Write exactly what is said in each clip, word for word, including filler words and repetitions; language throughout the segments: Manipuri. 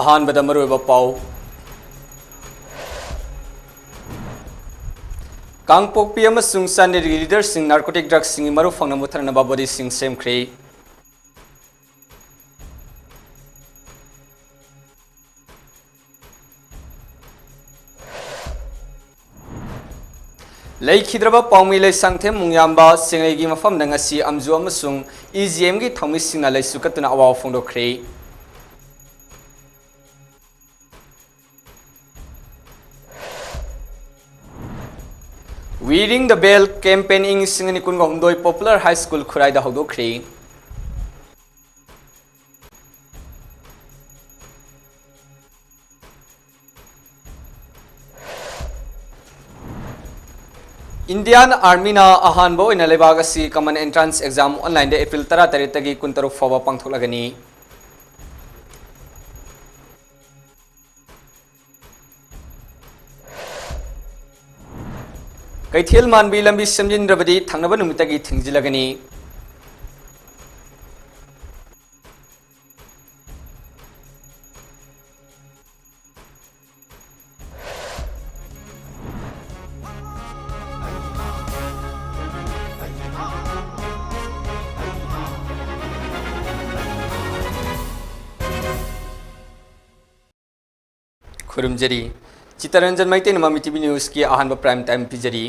ꯑꯍꯥꯟꯕꯗ ꯃꯔꯨꯑꯣꯏꯕ ꯄꯥꯎ꯫ ꯀꯥꯡꯄꯣꯛꯄꯤ ꯑꯃꯁꯨꯡ ꯆꯥꯟꯗꯦꯜꯒꯤ ꯂꯤꯗꯔꯁꯤꯡ ꯅꯥꯔꯀꯣꯇꯤꯛ ꯗ꯭ꯔꯒꯁꯤꯡꯒꯤ ꯃꯔꯨ ꯐꯪꯅ ꯃꯨꯠꯊꯠꯅꯕ ꯕꯣꯗꯤꯁꯤꯡ ꯁꯦꯝꯈ꯭ꯔꯦ꯫ ꯂꯩꯈꯤꯗ꯭ꯔꯕ ꯄꯥꯎꯃꯤ ꯂꯩꯁꯥꯡꯊꯦꯝ ꯃꯨꯡꯌꯥꯝꯕ ꯁꯦꯡꯂꯩꯒꯤ ꯃꯐꯝꯗ ꯉꯁꯤ ꯑꯝꯖꯨ ꯑꯃꯁꯨꯡ ꯏ ꯖꯤ ꯑꯦꯝꯒꯤ ꯊꯧꯃꯤꯁꯤꯡꯅ ꯂꯩꯁꯨ ꯀꯠꯇꯨꯅ ꯑꯋꯥꯕ ꯐꯣꯡꯗꯣꯛꯈ꯭ꯔꯦ꯫ We Ring the Bell campaign ꯏꯪ ꯂꯤꯁꯤꯡ ꯑꯅꯤ ꯀꯨꯟꯒ ꯍꯨꯝꯗꯣꯏ Popular High School ꯈꯨꯔꯥꯏꯗ ꯍꯧꯗꯣꯛꯈ꯭ꯔꯦ꯫ Indian Armyꯅ ꯑꯍꯥꯟꯕ ꯑꯣꯏꯅ ꯂꯩꯕꯥꯛ ꯑꯁꯤ Common Entrance Exam online-ꯗ April ꯇꯔꯥꯇꯔꯦꯠꯇꯒꯤ ꯀꯨꯟꯇꯔꯨꯛ ꯐꯥꯎꯕ ꯄꯥꯡꯊꯣꯛꯂꯒꯅꯤ꯫ ꯀꯩꯊꯦꯜ ꯃꯥꯟꯕꯤ ꯂꯝꯕꯤ ꯁꯦꯝꯖꯤꯟꯗ꯭ꯔꯕꯗꯤ ꯊꯪꯅꯕ ꯅꯨꯃꯤꯠꯇꯒꯤ ꯊꯤꯡꯖꯤꯜꯂꯒꯅꯤ꯫ ꯈꯨꯔꯨꯝꯖꯔꯤ꯫ ꯆꯤꯇꯔꯟꯖꯟ ꯃꯩꯇꯩꯅ ꯃꯃꯤ ꯇꯤ ꯚꯤ ꯅ꯭ꯌꯨꯁꯀꯤ ꯑꯍꯥꯟꯕ prime time ꯄꯤꯖꯔꯤ꯫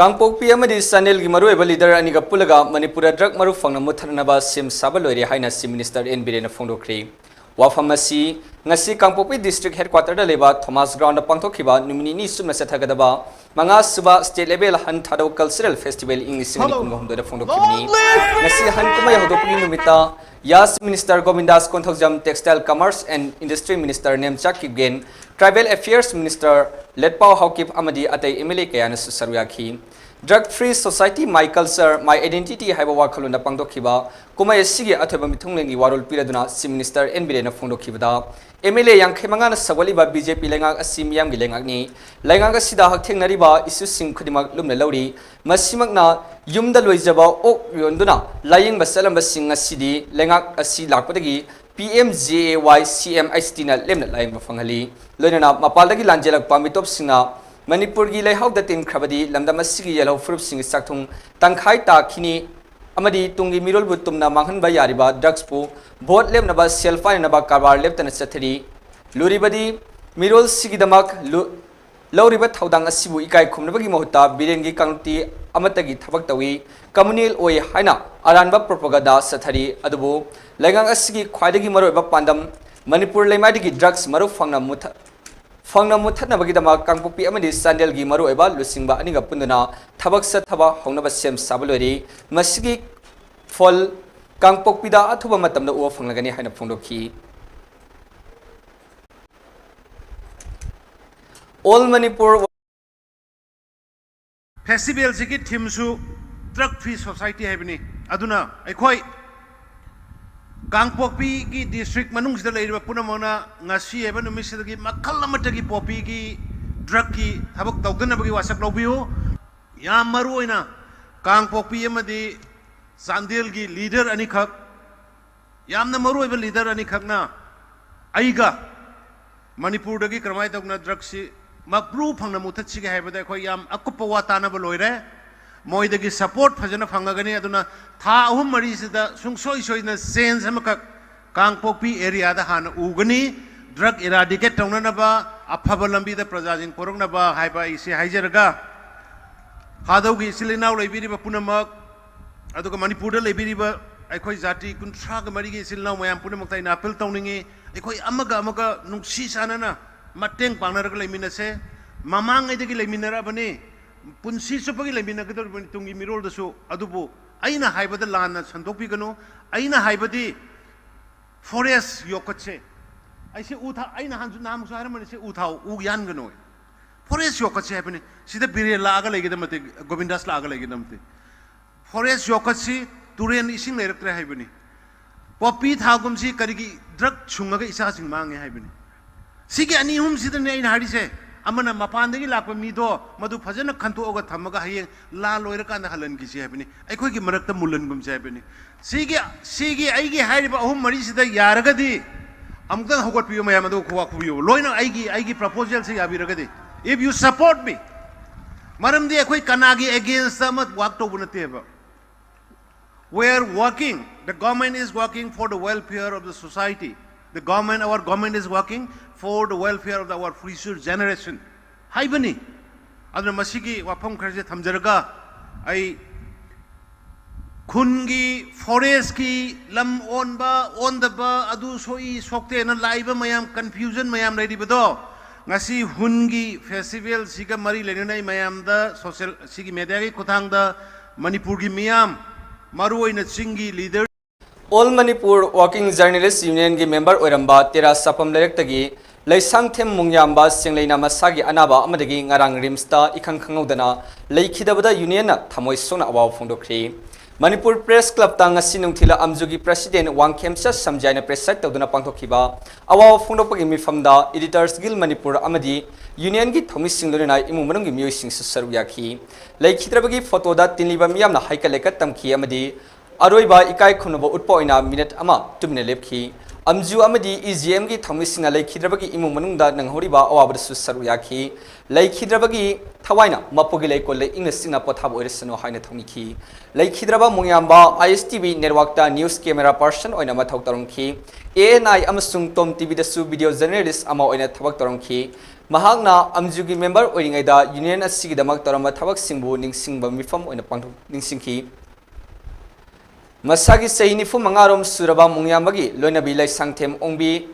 ꯀꯥꯡꯄꯣꯛꯄꯤ ꯑꯃꯗꯤ ꯆꯥꯟꯗꯦꯜꯒꯤ ꯃꯔꯨꯑꯣꯏꯕ ꯂꯤꯗꯔ ꯑꯅꯤꯒ ꯄꯨꯜꯂꯒ ꯃꯅꯤꯄꯨꯔꯗ ꯗ꯭ꯔꯒ ꯃꯔꯨ ꯐꯪꯅ ꯃꯨꯠꯊꯠꯅꯕ ꯁꯦꯝ ꯁꯥꯕ ꯂꯣꯏꯔꯦ ꯍꯥꯏꯅ ꯆꯤꯐ ꯃꯤꯅꯤꯁꯇꯔ ꯑꯦꯟ ꯕꯤꯔꯦꯟꯅ ꯐꯣꯡꯗꯣꯛꯈ꯭ꯔꯦ꯫ ꯋꯥꯐꯝ ꯑꯁꯤ ꯉꯁꯤ ꯀꯥꯡꯄꯣꯛꯄꯤ ꯗꯤꯁꯇ꯭ꯔꯤꯛ ꯍꯦꯗꯀ꯭ꯋꯥꯇꯔꯗ ꯂꯩꯕ ꯊꯣꯃꯥꯁ ꯒ꯭ꯔꯥꯎꯟꯗ ꯄꯥꯡꯊꯣꯛꯈꯤꯕ ꯅꯨꯃꯤꯠ ꯅꯤꯅꯤ ꯆꯨꯞꯅ ꯆꯠꯊꯒꯗꯕ ꯃꯉꯥꯁꯨꯕ ꯁ꯭ꯇꯦꯠ ꯂꯦꯚꯦꯜ ꯍꯟ ꯊꯥꯗꯧ ꯀꯜꯆꯔꯦꯜ ꯐꯦꯁꯇꯤꯚꯦꯜ ꯏꯪ ꯂꯤꯁꯤꯡ ꯑꯅꯤ ꯀꯨꯟꯒ ꯍꯨꯝꯗꯣꯏꯗ ꯐꯣꯡꯗꯣꯛꯈꯤꯕꯅꯤ꯫ ꯉꯁꯤ ꯍꯟ ꯀꯨꯝꯍꯩ ꯍꯧꯗꯣꯛꯄꯒꯤ ꯅꯨꯃꯤꯠꯇ YAS minister Govindas Konthoujam, Textile, Commerce and Industry Minister Nemcha Kipgen, Tribal Affairs Minister Letpao Haokip ꯑꯃꯗꯤ ꯑꯇꯩ ꯑꯦꯝ ꯑꯦꯜ ꯑꯦ ꯀꯌꯥꯅꯁꯨ ꯁꯔꯨꯛ ꯌꯥꯈꯤ꯫ Drug Free Society, My Culture, My Identity ꯍꯥꯏꯕ ꯋꯥꯈꯜꯂꯣꯟꯗ ꯄꯥꯡꯊꯣꯛꯈꯤꯕ ꯀꯨꯝꯍꯩ ꯑꯁꯤꯒꯤ ꯑꯊꯣꯏꯕ ꯃꯤꯊꯨꯡꯂꯦꯟꯒꯤ ꯋꯥꯔꯣꯜ ꯄꯤꯔꯗꯨꯅ ꯆꯤꯐ ꯃꯤꯅꯤꯁꯇꯔ ꯑꯦꯟ ꯕꯤꯔꯦꯟꯅ ꯐꯣꯡꯗꯣꯛꯈꯤꯕꯗ, ꯑꯦꯝ ꯑꯦꯜ ꯑꯦ ꯌꯥꯡꯈꯩ ꯃꯉꯥꯅ ꯁꯧꯒꯠꯂꯤꯕ ꯕꯤ ꯖꯦ ꯄꯤ ꯂꯩꯉꯥꯛ ꯑꯁꯤ ꯃꯤꯌꯥꯝꯒꯤ ꯂꯩꯉꯥꯛꯅꯤ꯫ ꯂꯩꯉꯥꯛ ꯑꯁꯤꯗ ꯍꯛꯊꯦꯡꯅꯔꯤꯕ ꯏꯁꯨꯁꯤꯡ ꯈꯨꯗꯤꯡꯃꯛ ꯂꯨꯝꯅ ꯂꯧꯔꯤ꯫ ꯃꯁꯤꯃꯛꯅ ꯌꯨꯝꯗ ꯂꯣꯏꯖꯕ ꯑꯣꯛ ꯌꯣꯟꯗꯨꯅ ꯂꯥꯌꯦꯡꯕ ꯆꯠꯂꯝꯕꯁꯤꯡ ꯉꯁꯤꯗꯤ ꯂꯩꯉꯥꯛ ꯑꯁꯤ ꯂꯥꯛꯄꯗꯒꯤ ꯄꯤ ꯑꯦꯝ ꯖꯦ ꯑꯦ ꯋꯥꯏ ꯁꯤ ꯑꯦꯝ ꯑꯩꯆ ꯗꯤꯅ ꯂꯦꯝꯅ ꯂꯥꯌꯦꯡꯕ ꯐꯪꯍꯜꯂꯤ꯫ ꯂꯣꯏꯅꯅ ꯃꯄꯥꯟꯗꯒꯤ ꯂꯥꯟꯖꯦꯜꯂꯛꯄ ꯃꯤꯇꯣꯞꯁꯤꯡꯅ ꯃꯅꯤꯄꯨꯔꯒꯤ ꯂꯩꯍꯥꯎꯗ ꯇꯤꯟꯈ꯭ꯔꯕꯗꯤ ꯂꯝꯗꯝ ꯑꯁꯤꯒꯤ ꯌꯦꯜꯍꯧ ꯐꯨꯔꯨꯞꯁꯤꯡꯒꯤ ꯆꯥꯛꯊꯨꯡ ꯇꯪꯈꯥꯏ ꯇꯥꯈꯤꯅꯤ ꯑꯃꯗꯤ ꯇꯨꯡꯒꯤ ꯃꯤꯔꯣꯜꯕꯨ ꯇꯨꯝꯅ ꯃꯥꯡꯍꯟꯕ ꯌꯥꯔꯤꯕ ꯗ꯭ꯔꯒꯁꯄꯨ ꯚꯣꯠ ꯂꯦꯞꯅꯕ ꯁꯦꯜ ꯄꯥꯏꯅꯅꯕ ꯀꯔꯕꯥꯔ ꯂꯦꯞꯇꯅ ꯆꯠꯊꯔꯤ꯫ ꯂꯨꯔꯤꯕꯗꯤ ꯃꯤꯔꯣꯜꯁꯤꯒꯤꯗꯃꯛ ꯂꯨ-, ꯂꯧꯔꯤꯕ ꯊꯧꯗꯥꯡ ꯑꯁꯤꯕꯨ ꯏꯀꯥꯏ ꯈꯨꯝꯅꯕꯒꯤ ꯃꯍꯨꯠꯇ ꯕꯤꯔꯦꯟꯒꯤ ꯀꯥꯡꯂꯨꯞꯇꯤ ꯑꯃꯠꯇꯒꯤ ꯊꯕꯛ ꯇꯧꯏ, ꯀꯝꯃꯨꯅꯦꯜ ꯑꯣꯏ ꯍꯥꯏꯅ ꯑꯔꯥꯟꯕ ꯄ꯭ꯔꯣꯄꯒꯥꯟꯗꯥ ꯆꯠꯊꯔꯤ꯫ ꯑꯗꯨꯕꯨ ꯂꯩꯉꯥꯛ ꯑꯁꯤꯒꯤ ꯈ꯭ꯋꯥꯏꯗꯒꯤ ꯃꯔꯨꯑꯣꯏꯕ ꯄꯥꯟꯗꯝ ꯃꯅꯤꯄꯨꯔ ꯂꯩꯃꯥꯏꯗꯒꯤ ꯗ꯭ꯔꯒꯁ ꯃꯔꯨ ꯐꯪꯅ ꯃꯨꯊꯠ-, ꯐꯪꯅ ꯃꯨꯊꯠꯅꯕꯒꯤꯗꯃꯛ ꯀꯥꯡꯄꯣꯛꯄꯤ ꯑꯃꯗꯤ ꯆꯥꯟꯗꯦꯜꯒꯤ ꯃꯔꯨꯑꯣꯏꯕ ꯂꯨꯆꯤꯡꯕ ꯑꯅꯤꯒ ꯄꯨꯟꯗꯨꯅ ꯊꯕꯛ ꯆꯠꯊꯕ ꯍꯧꯅꯕ ꯁꯦꯝ ꯁꯥꯕ ꯂꯣꯏꯔꯤ꯫ ꯃꯁꯤꯒꯤ ꯐꯜ ꯀꯥꯡꯄꯣꯛꯄꯤꯗ ꯑꯊꯨꯕ ꯃꯇꯝꯗ ꯎꯕ ꯐꯪꯂꯒꯅꯤ ꯍꯥꯏꯅ ꯐꯣꯡꯗꯣꯛꯈꯤ꯫ All Manipur ꯐꯦꯁꯇꯤꯚꯦꯜꯁꯤꯒꯤ ꯊꯤꯝꯁꯨ ꯗ꯭ꯔꯒ ꯐ꯭ꯔꯤ ꯁꯣꯁꯥꯏꯇꯤ ꯍꯥꯏꯕꯅꯤ꯫ ꯑꯗꯨꯅ ꯑꯩꯈꯣꯏ ꯀꯥꯡꯄꯣꯛꯄꯤꯒꯤ ꯗꯤꯁꯇ꯭ꯔꯤꯛ ꯃꯅꯨꯡꯁꯤꯗ ꯂꯩꯔꯤꯕ ꯄꯨꯝꯅꯃꯛꯅ ꯉꯁꯤ ꯍꯥꯏꯕ ꯅꯨꯃꯤꯠꯁꯤꯗꯒꯤ ꯃꯈꯜ ꯑꯃꯠꯇꯒꯤ ꯄꯣꯄꯤꯒꯤ ꯗ꯭ꯔꯒꯀꯤ ꯊꯕꯛ ꯇꯧꯗꯅꯕꯒꯤ ꯋꯥꯁꯛ ꯂꯧꯕꯤꯌꯨ꯫ ꯌꯥꯝ ꯃꯔꯨ ꯑꯣꯏꯅ ꯀꯥꯡꯄꯣꯛꯄꯤ ꯑꯃꯗꯤ ꯆꯥꯟꯗꯦꯜꯒꯤ ꯂꯤꯗꯔ ꯑꯅꯤꯈꯛ, ꯌꯥꯝꯅ ꯃꯔꯨ ꯑꯣꯏꯕ ꯂꯤꯗꯔ ꯑꯅꯤꯈꯛꯅ ꯑꯩꯒ ꯃꯅꯤꯄꯨꯔꯗꯒꯤ ꯀꯔꯝꯍꯥꯏꯅ ꯇꯧꯅ ꯗ꯭ꯔꯒꯁꯤ ꯃꯄ꯭ꯔꯨ ꯐꯪꯅ ꯃꯨꯊꯠꯁꯤꯒꯦ ꯍꯥꯏꯕꯗ ꯑꯩꯈꯣꯏ ꯌꯥꯝ ꯑꯀꯨꯞꯄ ꯋꯥ ꯇꯥꯅꯕ ꯂꯣꯏꯔꯦ꯫ ꯃꯣꯏꯗꯒꯤ ꯁꯄꯣꯔꯠ ꯐꯖꯅ ꯐꯪꯉꯒꯅꯤ꯫ ꯑꯗꯨꯅ ꯊꯥ ꯑꯍꯨꯝ ꯃꯔꯤꯁꯤꯗ ꯁꯨꯡꯁꯣꯏ ꯁꯣꯏꯗꯅ ꯆꯦꯟꯖ ꯑꯃꯈꯛ ꯀꯥꯡꯄꯣꯛꯄꯤ ꯑꯦꯔꯤꯌꯥꯗ ꯍꯥꯟꯅ ꯎꯒꯅꯤ꯫ ꯗ꯭ꯔꯒ ꯏꯔꯥꯗꯤꯀꯦꯠ ꯇꯧꯅꯅꯕ, ꯑꯐꯕ ꯂꯝꯕꯤꯗ ꯄ꯭ꯔꯖꯥꯁꯤꯡ ꯄꯨꯔꯛꯅꯕ ꯍꯥꯏꯕ ꯑꯩꯁꯦ ꯍꯥꯏꯖꯔꯒ, ꯊꯥꯗꯧꯒꯤ ꯏꯆꯤꯜ ꯏꯅꯥꯎ ꯂꯩꯕꯤꯔꯤꯕ ꯄꯨꯝꯅꯃꯛ, ꯑꯗꯨꯒ ꯃꯅꯤꯄꯨꯔꯗ ꯂꯩꯕꯤꯔꯤꯕ ꯑꯩꯈꯣꯏ ꯖꯥꯇꯤ ꯀꯨꯟꯊ꯭ꯔꯥꯒ ꯃꯔꯤꯒꯤ ꯏꯆꯤꯜ ꯏꯅꯥꯎ ꯃꯌꯥꯝ ꯄꯨꯝꯅꯃꯛꯇ ꯑꯩꯅ ꯑꯥꯄꯤꯜ ꯇꯧꯅꯤꯡꯉꯤ꯫ ꯑꯩꯈꯣꯏ ꯑꯃꯒ ꯑꯃꯒ ꯅꯨꯡꯁꯤ ꯆꯥꯟꯅꯅ ꯃꯇꯦꯡ ꯄꯥꯡꯅꯔꯒ ꯂꯩꯃꯤꯟꯅꯁꯦ꯫ ꯃꯃꯥꯡꯉꯩꯗꯒꯤ ꯂꯩꯃꯤꯟꯅꯔꯛꯑꯕꯅꯤ, ꯄꯨꯟꯁꯤ ꯆꯨꯞꯄꯒꯤ ꯂꯩꯃꯤꯟꯅꯒꯗꯧꯔꯤꯕꯅꯤ ꯇꯨꯡꯒꯤ ꯃꯤꯔꯣꯜꯗꯁꯨ꯫ ꯑꯗꯨꯕꯨ ꯑꯩꯅ ꯍꯥꯏꯕꯗ ꯂꯥꯟꯅ ꯁꯟꯗꯣꯛꯄꯤꯒꯅꯨ꯫ ꯑꯩꯅ ꯍꯥꯏꯕꯗꯤ ꯐꯣꯔꯦꯁ ꯌꯣꯛꯈꯠꯁꯦ꯫ ꯑꯩꯁꯦ ꯎ ꯊꯥ-, ꯑꯩ ꯅꯍꯥꯟꯁꯨ, ꯅꯍꯥꯟꯃꯨꯛꯁꯨ ꯍꯥꯏꯔꯝꯕꯅꯤ, ꯁꯤ ꯎ ꯊꯥꯎ, ꯎ ꯌꯥꯟꯒꯅꯨ꯫ ꯐꯣꯔꯦꯁ ꯌꯣꯛꯈꯠꯁꯦ ꯍꯥꯏꯕꯅꯤ꯫ ꯁꯤꯗ ꯕꯤꯔꯦꯟ ꯂꯥꯛꯑꯒ ꯂꯩꯒꯗꯕ ꯅꯠꯇꯦ, ꯒꯣꯕꯤꯟꯗꯥꯁ ꯂꯥꯛꯑꯒ ꯂꯩꯒꯗꯕ ꯅꯠꯇꯦ꯫ ꯐꯣꯔꯦꯁ ꯌꯣꯛꯈꯠꯁꯤ, ꯇꯨꯔꯦꯟ ꯏꯁꯤꯡ ꯂꯩꯔꯛꯇ꯭ꯔꯦ ꯍꯥꯏꯕꯅꯤ꯫ ꯄꯣꯄꯤ ꯊꯥꯒꯨꯝꯁꯤ ꯀꯔꯤꯒꯤ ꯗ꯭ꯔꯒ ꯁꯨꯡꯉꯒ ꯏꯆꯥꯁꯤꯡ ꯃꯥꯡꯉꯦ ꯍꯥꯏꯕꯅꯤ꯫ ꯁꯤꯒꯤ ꯑꯅꯤ ꯑꯍꯨꯝꯁꯤꯗꯅꯦ ꯑꯩꯅ ꯍꯥꯏꯔꯤꯁꯦ꯫ ꯑꯃꯅ ꯃꯄꯥꯟꯗꯒꯤ ꯂꯥꯛꯄ ꯃꯤꯗꯣ ꯃꯗꯨ ꯐꯖꯅ ꯈꯟꯗꯣꯛꯑꯒ ꯊꯝꯃꯒ ꯍꯌꯦꯡ ꯂꯥ ꯂꯣꯏꯔꯀꯥꯟꯗ ꯍꯜꯍꯟꯈꯤꯁꯤ ꯍꯥꯏꯕꯅꯤ꯫ ꯑꯩꯈꯣꯏꯒꯤ ꯃꯔꯛꯇ ꯃꯨꯜꯍꯟꯒꯨꯝꯁꯤ ꯍꯥꯏꯕꯅꯤ꯫ ꯁꯤꯒꯤ, ꯁꯤꯒꯤ ꯑꯩꯒꯤ ꯍꯥꯏꯔꯤꯕ ꯑꯍꯨꯝ ꯃꯔꯤꯁꯤꯗ ꯌꯥꯔꯒꯗꯤ ꯑꯃꯨꯛꯇꯪ ꯍꯧꯒꯠꯄꯤꯌꯨ ꯃꯌꯥꯝ, ꯑꯗꯨꯒ ꯈꯨꯋꯥ ꯈꯨꯕꯤꯌꯨ꯫ ꯂꯣꯏꯅ ꯑꯩꯒꯤ, ꯑꯩꯒꯤ proposal ꯁꯤ ꯌꯥꯕꯤꯔꯒꯗꯤ, if you support me, ꯃꯔꯝꯗꯤ ꯑꯩꯈꯣꯏ ꯀꯅꯥꯒꯤ against ꯑꯃ work ꯇꯧꯕ ꯅꯠꯇꯦꯕ꯫ We are working, the government is working for the welfare of the society. The government, our government is working for the welfare of our future generation ꯍꯥꯏꯕꯅꯤ꯫ ꯑꯗꯨꯅ ꯃꯁꯤꯒꯤ ꯋꯥꯐꯝ ꯈꯔꯁꯦ ꯊꯝꯖꯔꯒ ꯑꯩ ꯈꯨꯟꯒꯤ, forest ꯀꯤ ꯂꯝ ꯑꯣꯟꯕ, ꯑꯣꯟꯗꯕ, ꯑꯗꯨ ꯁꯣꯛꯏ, ꯁꯣꯛꯇꯦꯅ ꯂꯥꯛꯏꯕ ꯃꯌꯥꯝ, confusion ꯃꯌꯥꯝ ꯂꯩꯔꯤꯕꯗꯣ, ꯉꯁꯤ ꯍꯨꯟꯒꯤ festival ꯁꯤꯒ ꯃꯔꯤ ꯂꯩꯅꯅ ꯑꯩ ꯃꯌꯥꯝꯗ social, ꯁꯤꯒꯤ media ꯒꯤ ꯈꯨꯠꯊꯥꯡꯗ ꯃꯅꯤꯄꯨꯔꯒꯤ ꯃꯤꯌꯥꯝ, ꯃꯔꯨꯑꯣꯏꯅ ꯆꯤꯡꯒꯤ leader, All Manipur Working Journalist Union ꯒꯤ member ꯑꯣꯏꯔꯝꯕ ꯇꯦꯔꯥ ꯁꯥꯄꯝ ꯂꯩꯔꯛꯇꯒꯤ ꯂꯩꯁꯥꯡꯊꯦꯝ ꯃꯨꯡꯌꯥꯝꯕ ꯁꯦꯡꯂꯩꯅ ꯃꯁꯥꯒꯤ ꯑꯅꯥꯕ ꯑꯃꯗꯒꯤ ꯉꯔꯥꯡ ꯔꯤꯝꯁꯇ ꯏꯈꯪ ꯈꯪꯍꯧꯗꯅ ꯂꯩꯈꯤꯗꯕꯗ unionꯅ ꯊꯃꯣꯏ ꯁꯣꯛꯅ ꯑꯋꯥꯕ ꯐꯣꯡꯗꯣꯛꯈ꯭ꯔꯤ꯫ ꯃꯅꯤꯄꯨꯔ Press Clubꯇ ꯉꯁꯤ ꯅꯨꯡꯊꯤꯜ ꯑꯝꯖꯨꯒꯤ president ꯋꯥꯡꯈꯦꯝꯆ ꯁꯝꯖꯥꯏꯅ preside ꯇꯧꯗꯨꯅ ꯄꯥꯡꯊꯣꯛꯈꯤꯕ ꯑꯋꯥꯕ ꯐꯣꯡꯗꯣꯛꯄꯒꯤ ꯃꯤꯐꯝꯗ Editors Guild ꯃꯅꯤꯄꯨꯔ ꯑꯃꯗꯤ unionꯒꯤ ꯊꯧꯃꯤꯁꯤꯡ ꯂꯣꯏꯅꯅ ꯏꯃꯨꯡ ꯃꯅꯨꯡꯒꯤ ꯃꯤꯑꯣꯏꯁꯤꯡꯁꯨ ꯁꯔꯨꯛ ꯌꯥꯈꯤ꯫ ꯂꯩꯈꯤꯗ꯭ꯔꯕꯒꯤ photoꯗ ꯇꯤꯟꯂꯤꯕ ꯃꯤꯌꯥꯝꯅ ꯍꯩꯀꯠ ꯂꯩꯀꯠ ꯇꯝꯈꯤ ꯑꯃꯗꯤ ꯑꯔꯣꯏꯕ ꯏꯀꯥꯏ ꯈꯨꯝꯅꯕ ꯎꯠꯄ ꯑꯣꯏꯅ minute ꯑꯃ ꯇꯨꯃꯤꯟꯅ ꯂꯦꯞꯈꯤ꯫ ꯑꯝꯖꯨ ꯑꯃꯗꯤ EGMꯒꯤ ꯊꯧꯃꯤꯁꯤꯡꯅ ꯂꯩꯈꯤꯗ꯭ꯔꯕꯒꯤ ꯏꯃꯨꯡ ꯃꯅꯨꯡꯗ ꯅꯪꯍꯧꯔꯤꯕ ꯑꯋꯥꯕꯗꯁꯨ ꯁꯔꯨꯛ ꯌꯥꯈꯤ꯫ ꯂꯩꯈꯤꯗ꯭ꯔꯕꯒꯤ ꯊꯋꯥꯏꯅ ꯃꯄꯨꯒꯤ ꯂꯩꯀꯣꯜꯗ ꯏꯪꯅ ꯆꯤꯛꯅ ꯄꯣꯊꯥꯕ ꯑꯣꯏꯔꯁꯅꯨ ꯍꯥꯏꯅ ꯊꯧꯅꯤꯈꯤ꯫ ꯂꯩꯈꯤꯗ꯭ꯔꯕ ꯃꯨꯡꯌꯥꯝꯕ ISTV networkꯇ news camera person ꯑꯣꯏꯅ ꯃꯊꯧ ꯇꯧꯔꯝꯈꯤ꯫ ANI ꯑꯃꯁꯨꯡ Tom TVꯗꯁꯨ video journalist ꯑꯃ ꯑꯣꯏꯅ ꯊꯕꯛ ꯇꯧꯔꯝꯈꯤ꯫ ꯃꯍꯥꯛꯅ ꯑꯝꯖꯨꯒꯤ member ꯑꯣꯏꯔꯤꯉꯩꯗ union ꯑꯁꯤꯒꯤꯗꯃꯛ ꯇꯧꯔꯝꯕ ꯊꯕꯛꯁꯤꯡꯕꯨ ꯅꯤꯡꯁꯤꯡꯕ ꯃꯤꯐꯝ ꯑꯣꯏꯅ ꯄꯥꯡꯊꯣꯛ-, ꯅꯤꯡꯁꯤꯡꯈꯤ꯫ ꯃꯁꯥꯒꯤ ꯆꯍꯤ ꯅꯤꯐꯨ ꯃꯉꯥꯔꯣꯝ ꯁꯨꯔꯕ ꯃꯨꯡꯌꯥꯝꯕꯒꯤ ꯂꯣꯏꯅꯕꯤ ꯂꯩꯁꯥꯡꯊꯦꯝ ꯑꯣꯡꯕꯤ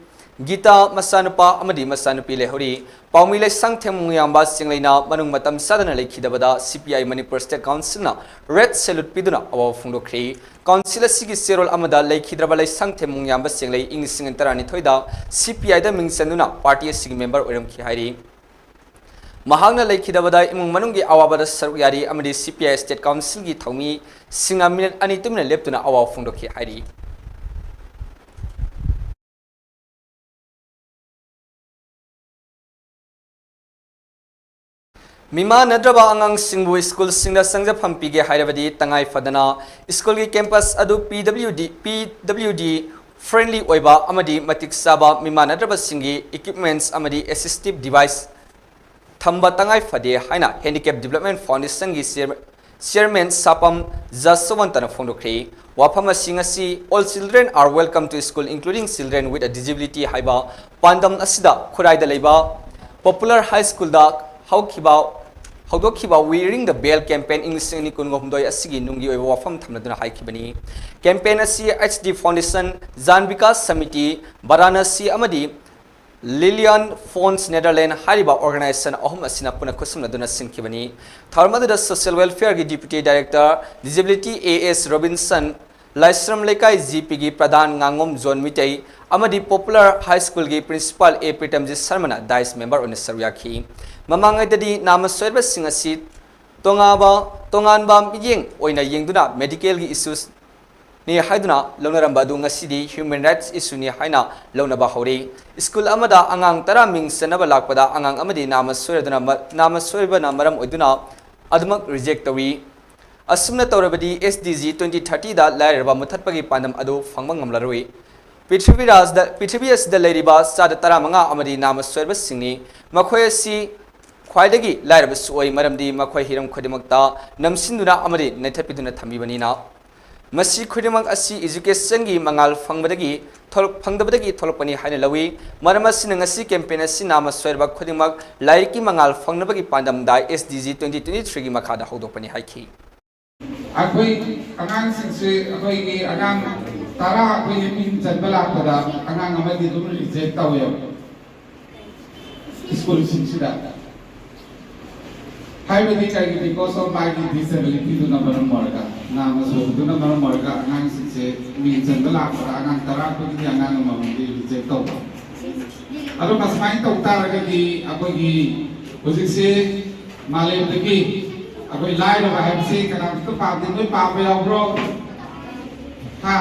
ꯒꯤꯇꯥ ꯃꯆꯥꯅꯨꯄꯥ ꯑꯃꯗꯤ ꯃꯆꯥꯅꯨꯄꯤ ꯂꯩꯍꯧꯔꯤ꯫ ꯄꯥꯎꯃꯤ ꯂꯩꯁꯥꯡꯊꯦꯝ ꯃꯨꯡꯌꯥꯝꯕ ꯆꯦꯡꯂꯩꯅ ꯃꯅꯨꯡ ꯃꯇꯝ ꯆꯥꯗꯅ ꯂꯩꯈꯤꯗꯕꯗ CPI Manipur State Councilꯅ red salute ꯄꯤꯗꯨꯅ ꯑꯋꯥꯕ ꯐꯣꯡꯗꯣꯛꯈ꯭ꯔꯤ꯫ Council ꯑꯁꯤꯒꯤ ꯆꯦꯔꯣꯜ ꯑꯃꯗ ꯂꯩꯈꯤꯗ꯭ꯔꯕ ꯂꯩꯁꯥꯡꯊꯦꯝ ꯃꯨꯡꯌꯥꯝꯕ ꯆꯦꯡꯂꯩ ꯏꯪ ꯂꯤꯁꯤꯡ ꯑꯅꯤ ꯇꯔꯥꯅꯤꯊꯣꯏꯗ CPIꯗ ꯃꯤꯡ ꯆꯟꯗꯨꯅ party ꯑꯁꯤꯒꯤ member ꯑꯣꯏꯔꯝꯈꯤ ꯍꯥꯏꯔꯤ꯫ ꯃꯍꯥꯛꯅ ꯂꯩꯈꯤꯗꯕꯗ ꯏꯃꯨꯡ ꯃꯅꯨꯡꯒꯤ ꯑꯋꯥꯕꯗ ꯁꯔꯨꯛ ꯌꯥꯔꯤ ꯑꯃꯗꯤ CPI State Councilꯒꯤ ꯊꯧꯃꯤꯁꯤꯡꯅ minute ꯑꯅꯤ ꯇꯨꯃꯤꯟꯅ ꯂꯦꯞꯇꯨꯅ ꯑꯋꯥꯕ ꯐꯣꯡꯗꯣꯛꯈꯤ ꯍꯥꯏꯔꯤ꯫ ꯃꯤꯃꯥꯟꯅꯗ꯭ꯔꯕ ꯑꯉꯥꯡꯁꯤꯡꯕꯨ ꯁ꯭ꯀꯨꯜꯁꯤꯡꯗ ꯆꯪꯖꯐꯝ ꯄꯤꯒꯦ ꯍꯥꯏꯔꯕꯗꯤ, ꯇꯉꯥꯏ ꯐꯗꯅ ꯁ꯭ꯀꯨꯜꯒꯤ ꯀꯦꯝꯄꯁ ꯑꯗꯨ ꯄꯤ ꯗꯕ꯭ꯂꯤꯎ ꯗꯤ, ꯄꯤ ꯗꯕ꯭ꯂꯤꯎ ꯗꯤ friendly ꯑꯣꯏꯕ ꯑꯃꯗꯤ ꯃꯇꯤꯛ ꯆꯥꯕ ꯃꯤꯃꯥꯟꯅꯗ꯭ꯔꯕꯁꯤꯡꯒꯤ equipments ꯑꯃꯗꯤ assistive device ꯊꯝꯕ ꯇꯉꯥꯏ ꯐꯗꯦ ꯍꯥꯏꯅ Handicap Development Foundationꯒꯤ chair-, chairman ꯁꯥꯄꯝ ꯖꯁꯋꯟꯇꯅ ꯐꯣꯡꯗꯣꯛꯈ꯭ꯔꯤ꯫ ꯋꯥꯐꯝ ꯑꯁꯤ ꯉꯁꯤ All children are welcome to school, including children with a disability ꯍꯥꯏꯕ ꯄꯥꯟꯗꯝ ꯑꯁꯤꯗ ꯈꯨꯔꯥꯏꯗ ꯂꯩꯕ Popular High Schoolꯗ ꯍꯧꯈꯤꯕ, ꯍꯧꯗꯣꯛꯈꯤꯕ We Ring the Bell campaign ꯏꯪ ꯂꯤꯁꯤꯡ ꯑꯅꯤ ꯀꯨꯟꯍꯨꯝꯗꯣꯏ ꯑꯁꯤꯒꯤ ꯅꯨꯡꯒꯤ ꯑꯣꯏꯕ ꯋꯥꯐꯝ ꯊꯝꯂꯗꯨꯅ ꯍꯥꯏꯈꯤꯕꯅꯤ꯫ Campaign ꯑꯁꯤ H D Foundation, Jan Vikas Samiti, Varanasi ꯑꯃꯗꯤ Lilian Fonds Netherlands ꯍꯥꯏꯔꯤꯕ organization ꯑꯍꯨꯝ ꯑꯁꯤꯅ ꯄꯨꯟꯅ ꯈꯨꯠꯁꯝꯅꯗꯨꯅ ꯁꯤꯟꯈꯤꯕꯅꯤ꯫ ꯊꯧꯔꯝ ꯑꯗꯨꯗ Social Welfareꯒꯤ Deputy Director, Disability A S Robinson, ꯂꯥꯏꯁ꯭ꯔꯝ ꯂꯩꯀꯥꯏ G Pꯒꯤ ꯄ꯭ꯔꯙꯥꯟ ꯉꯥꯉꯣꯝ ꯖꯣꯟ ꯃꯤꯇꯩ ꯑꯃꯗꯤ Popular High Schoolꯒꯤ Principal A ꯄ꯭ꯔꯤꯇꯝꯖꯤꯠ ꯁꯔꯃꯅ dais member ꯑꯣꯏꯅ ꯁꯔꯨꯛ ꯌꯥꯈꯤ꯫ ꯃꯃꯥꯡꯉꯩꯗꯗꯤ ꯅꯥꯃ ꯁꯣꯏꯔꯕꯁꯤꯡ ꯑꯁꯤ ꯇꯣꯉꯥꯟꯕ, ꯇꯣꯉꯥꯟꯕ ꯃꯤꯠꯌꯦꯡ ꯑꯣꯏꯅ ꯌꯦꯡꯗꯨꯅ medicalꯒꯤ issuesꯅꯤ ꯍꯥꯏꯗꯨꯅ ꯂꯧꯅꯔꯝꯕ ꯑꯗꯨ ꯉꯁꯤꯗꯤ human rights issueꯅꯤ ꯍꯥꯏꯅ ꯂꯧꯅꯕ ꯍꯧꯔꯦ꯫ ꯁ꯭ꯀꯨꯜ ꯑꯃꯗ ꯑꯉꯥꯡ ꯇꯔꯥ ꯃꯤꯡ ꯆꯟꯅꯕ ꯂꯥꯛꯄꯗ ꯑꯉꯥꯡ ꯑꯃꯗꯤ ꯅꯥꯃ ꯁꯣꯏꯔꯗꯨꯅ ꯃ-, ꯅꯥꯃ ꯁꯣꯏꯕꯅ ꯃꯔꯝ ꯑꯣꯏꯗꯨꯅ ꯑꯗꯨꯃꯛ reject ꯇꯧꯏ꯫ ꯑꯁꯨꯝꯅ ꯇꯧꯔꯕꯗꯤ S D G twenty thirtyꯗ ꯂꯥꯏꯔꯔꯕ ꯃꯨꯊꯠꯄꯒꯤ ꯄꯥꯟꯗꯝ ꯑꯗꯨ ꯐꯪꯕ ꯉꯝꯂꯔꯣꯏ꯫ ꯄ꯭ꯔꯤꯊꯤꯕꯤ ꯔꯥꯖꯗ, ꯄ꯭ꯔꯤꯊꯤꯕꯤ ꯑꯁꯤꯗ ꯂꯩꯔꯤꯕ ꯆꯥꯗ ꯇꯔꯥꯃꯉꯥ ꯑꯃꯗꯤ ꯅꯥꯃ ꯁꯣꯏꯔꯕꯁꯤꯡꯅꯤ꯫ ꯃꯈꯣꯏ ꯑꯁꯤ ꯈ꯭ꯋꯥꯏꯗꯒꯤ ꯂꯥꯏꯔꯕꯁꯨ ꯑꯣꯏ, ꯃꯔꯝꯗꯤ ꯃꯈꯣꯏ ꯍꯤꯔꯝ ꯈꯨꯗꯤꯡꯃꯛꯇ ꯅꯝꯁꯤꯟꯗꯨꯅ ꯑꯃꯗꯤ ꯅꯩꯊꯠꯄꯤꯗꯨꯅ ꯊꯝꯕꯤꯕꯅꯤꯅ꯫ ꯃꯁꯤ ꯈꯨꯗꯤꯡꯃꯛ ꯑꯁꯤ educationꯒꯤ ꯃꯉꯥꯜ ꯐꯪꯕꯗꯒꯤ ꯊꯣꯛꯂꯛ-, ꯐꯪꯗꯕꯗꯒꯤ ꯊꯣꯛꯂꯛꯄꯅꯤ ꯍꯥꯏꯅ ꯂꯧꯏ꯫ ꯃꯔꯝ ꯑꯁꯤꯅ ꯉꯁꯤ campaign ꯑꯁꯤ ꯅꯥꯃ ꯁꯣꯏꯔꯕ ꯈꯨꯗꯤꯡꯃꯛ ꯂꯥꯏꯔꯤꯛꯀꯤ ꯃꯉꯥꯜ ꯐꯪꯅꯕꯒꯤ ꯄꯥꯟꯗꯝꯗ S D G twenty twenty threeꯒꯤ ꯃꯈꯥꯗ ꯍꯧꯗꯣꯛꯄꯅꯤ ꯍꯥꯏꯈꯤ꯫ ꯑꯩꯈꯣꯏ ꯑꯉꯥꯡꯁꯤꯡꯁꯦ, ꯑꯩꯈꯣꯏꯒꯤ ꯑꯉꯥꯡ ꯇꯔꯥ ꯑꯩꯈꯣꯏꯒꯤ ꯃꯤꯡ ꯆꯟꯕ ꯂꯥꯛꯄꯗ ꯑꯉꯥꯡ ꯑꯃꯗꯤ ꯑꯗꯨꯝ reject ꯇꯧꯋꯦꯕ ꯁ꯭ꯀꯨꯜꯁꯤꯡꯁꯤꯗ꯫ ꯍꯥꯏꯕꯗꯤ ꯀꯔꯤꯒꯤ? Because of ꯃꯥꯒꯤ disabilityꯗꯨꯅ ꯃꯔꯝ ꯑꯣꯏꯔꯒ, ꯅꯥꯃ ꯁꯣꯏꯕꯗꯨꯅ ꯃꯔꯝ ꯑꯣꯏꯔꯒ ꯑꯉꯥꯡꯁꯤꯡꯁꯦ ꯃꯤꯡ ꯆꯟꯕ ꯂꯥꯛꯄꯗ ꯑꯉꯥꯡ ꯇꯔꯥ ꯑꯩꯈꯣꯏꯒꯤ ꯑꯉꯥꯡ ꯑꯃꯃꯝꯗꯤ reject ꯇꯧꯕ꯫ ꯑꯗꯣ ꯃꯁꯨꯃꯥꯏꯅ ꯇꯧ ꯇꯥꯔꯒꯗꯤ ꯑꯩꯈꯣꯏꯒꯤ ꯍꯧꯖꯤꯛꯁꯦ ꯃꯥꯂꯦꯝꯗꯒꯤ ꯑꯩꯈꯣꯏ ꯂꯥꯏꯔꯕ ꯍꯥꯏꯕꯁꯤ ꯀꯅꯥꯝꯇ ꯄꯥꯝꯗꯦ꯫ ꯅꯣꯏ ꯄꯥꯝꯕ ꯌꯥꯎꯕ꯭ꯔꯣ? ꯍꯥ?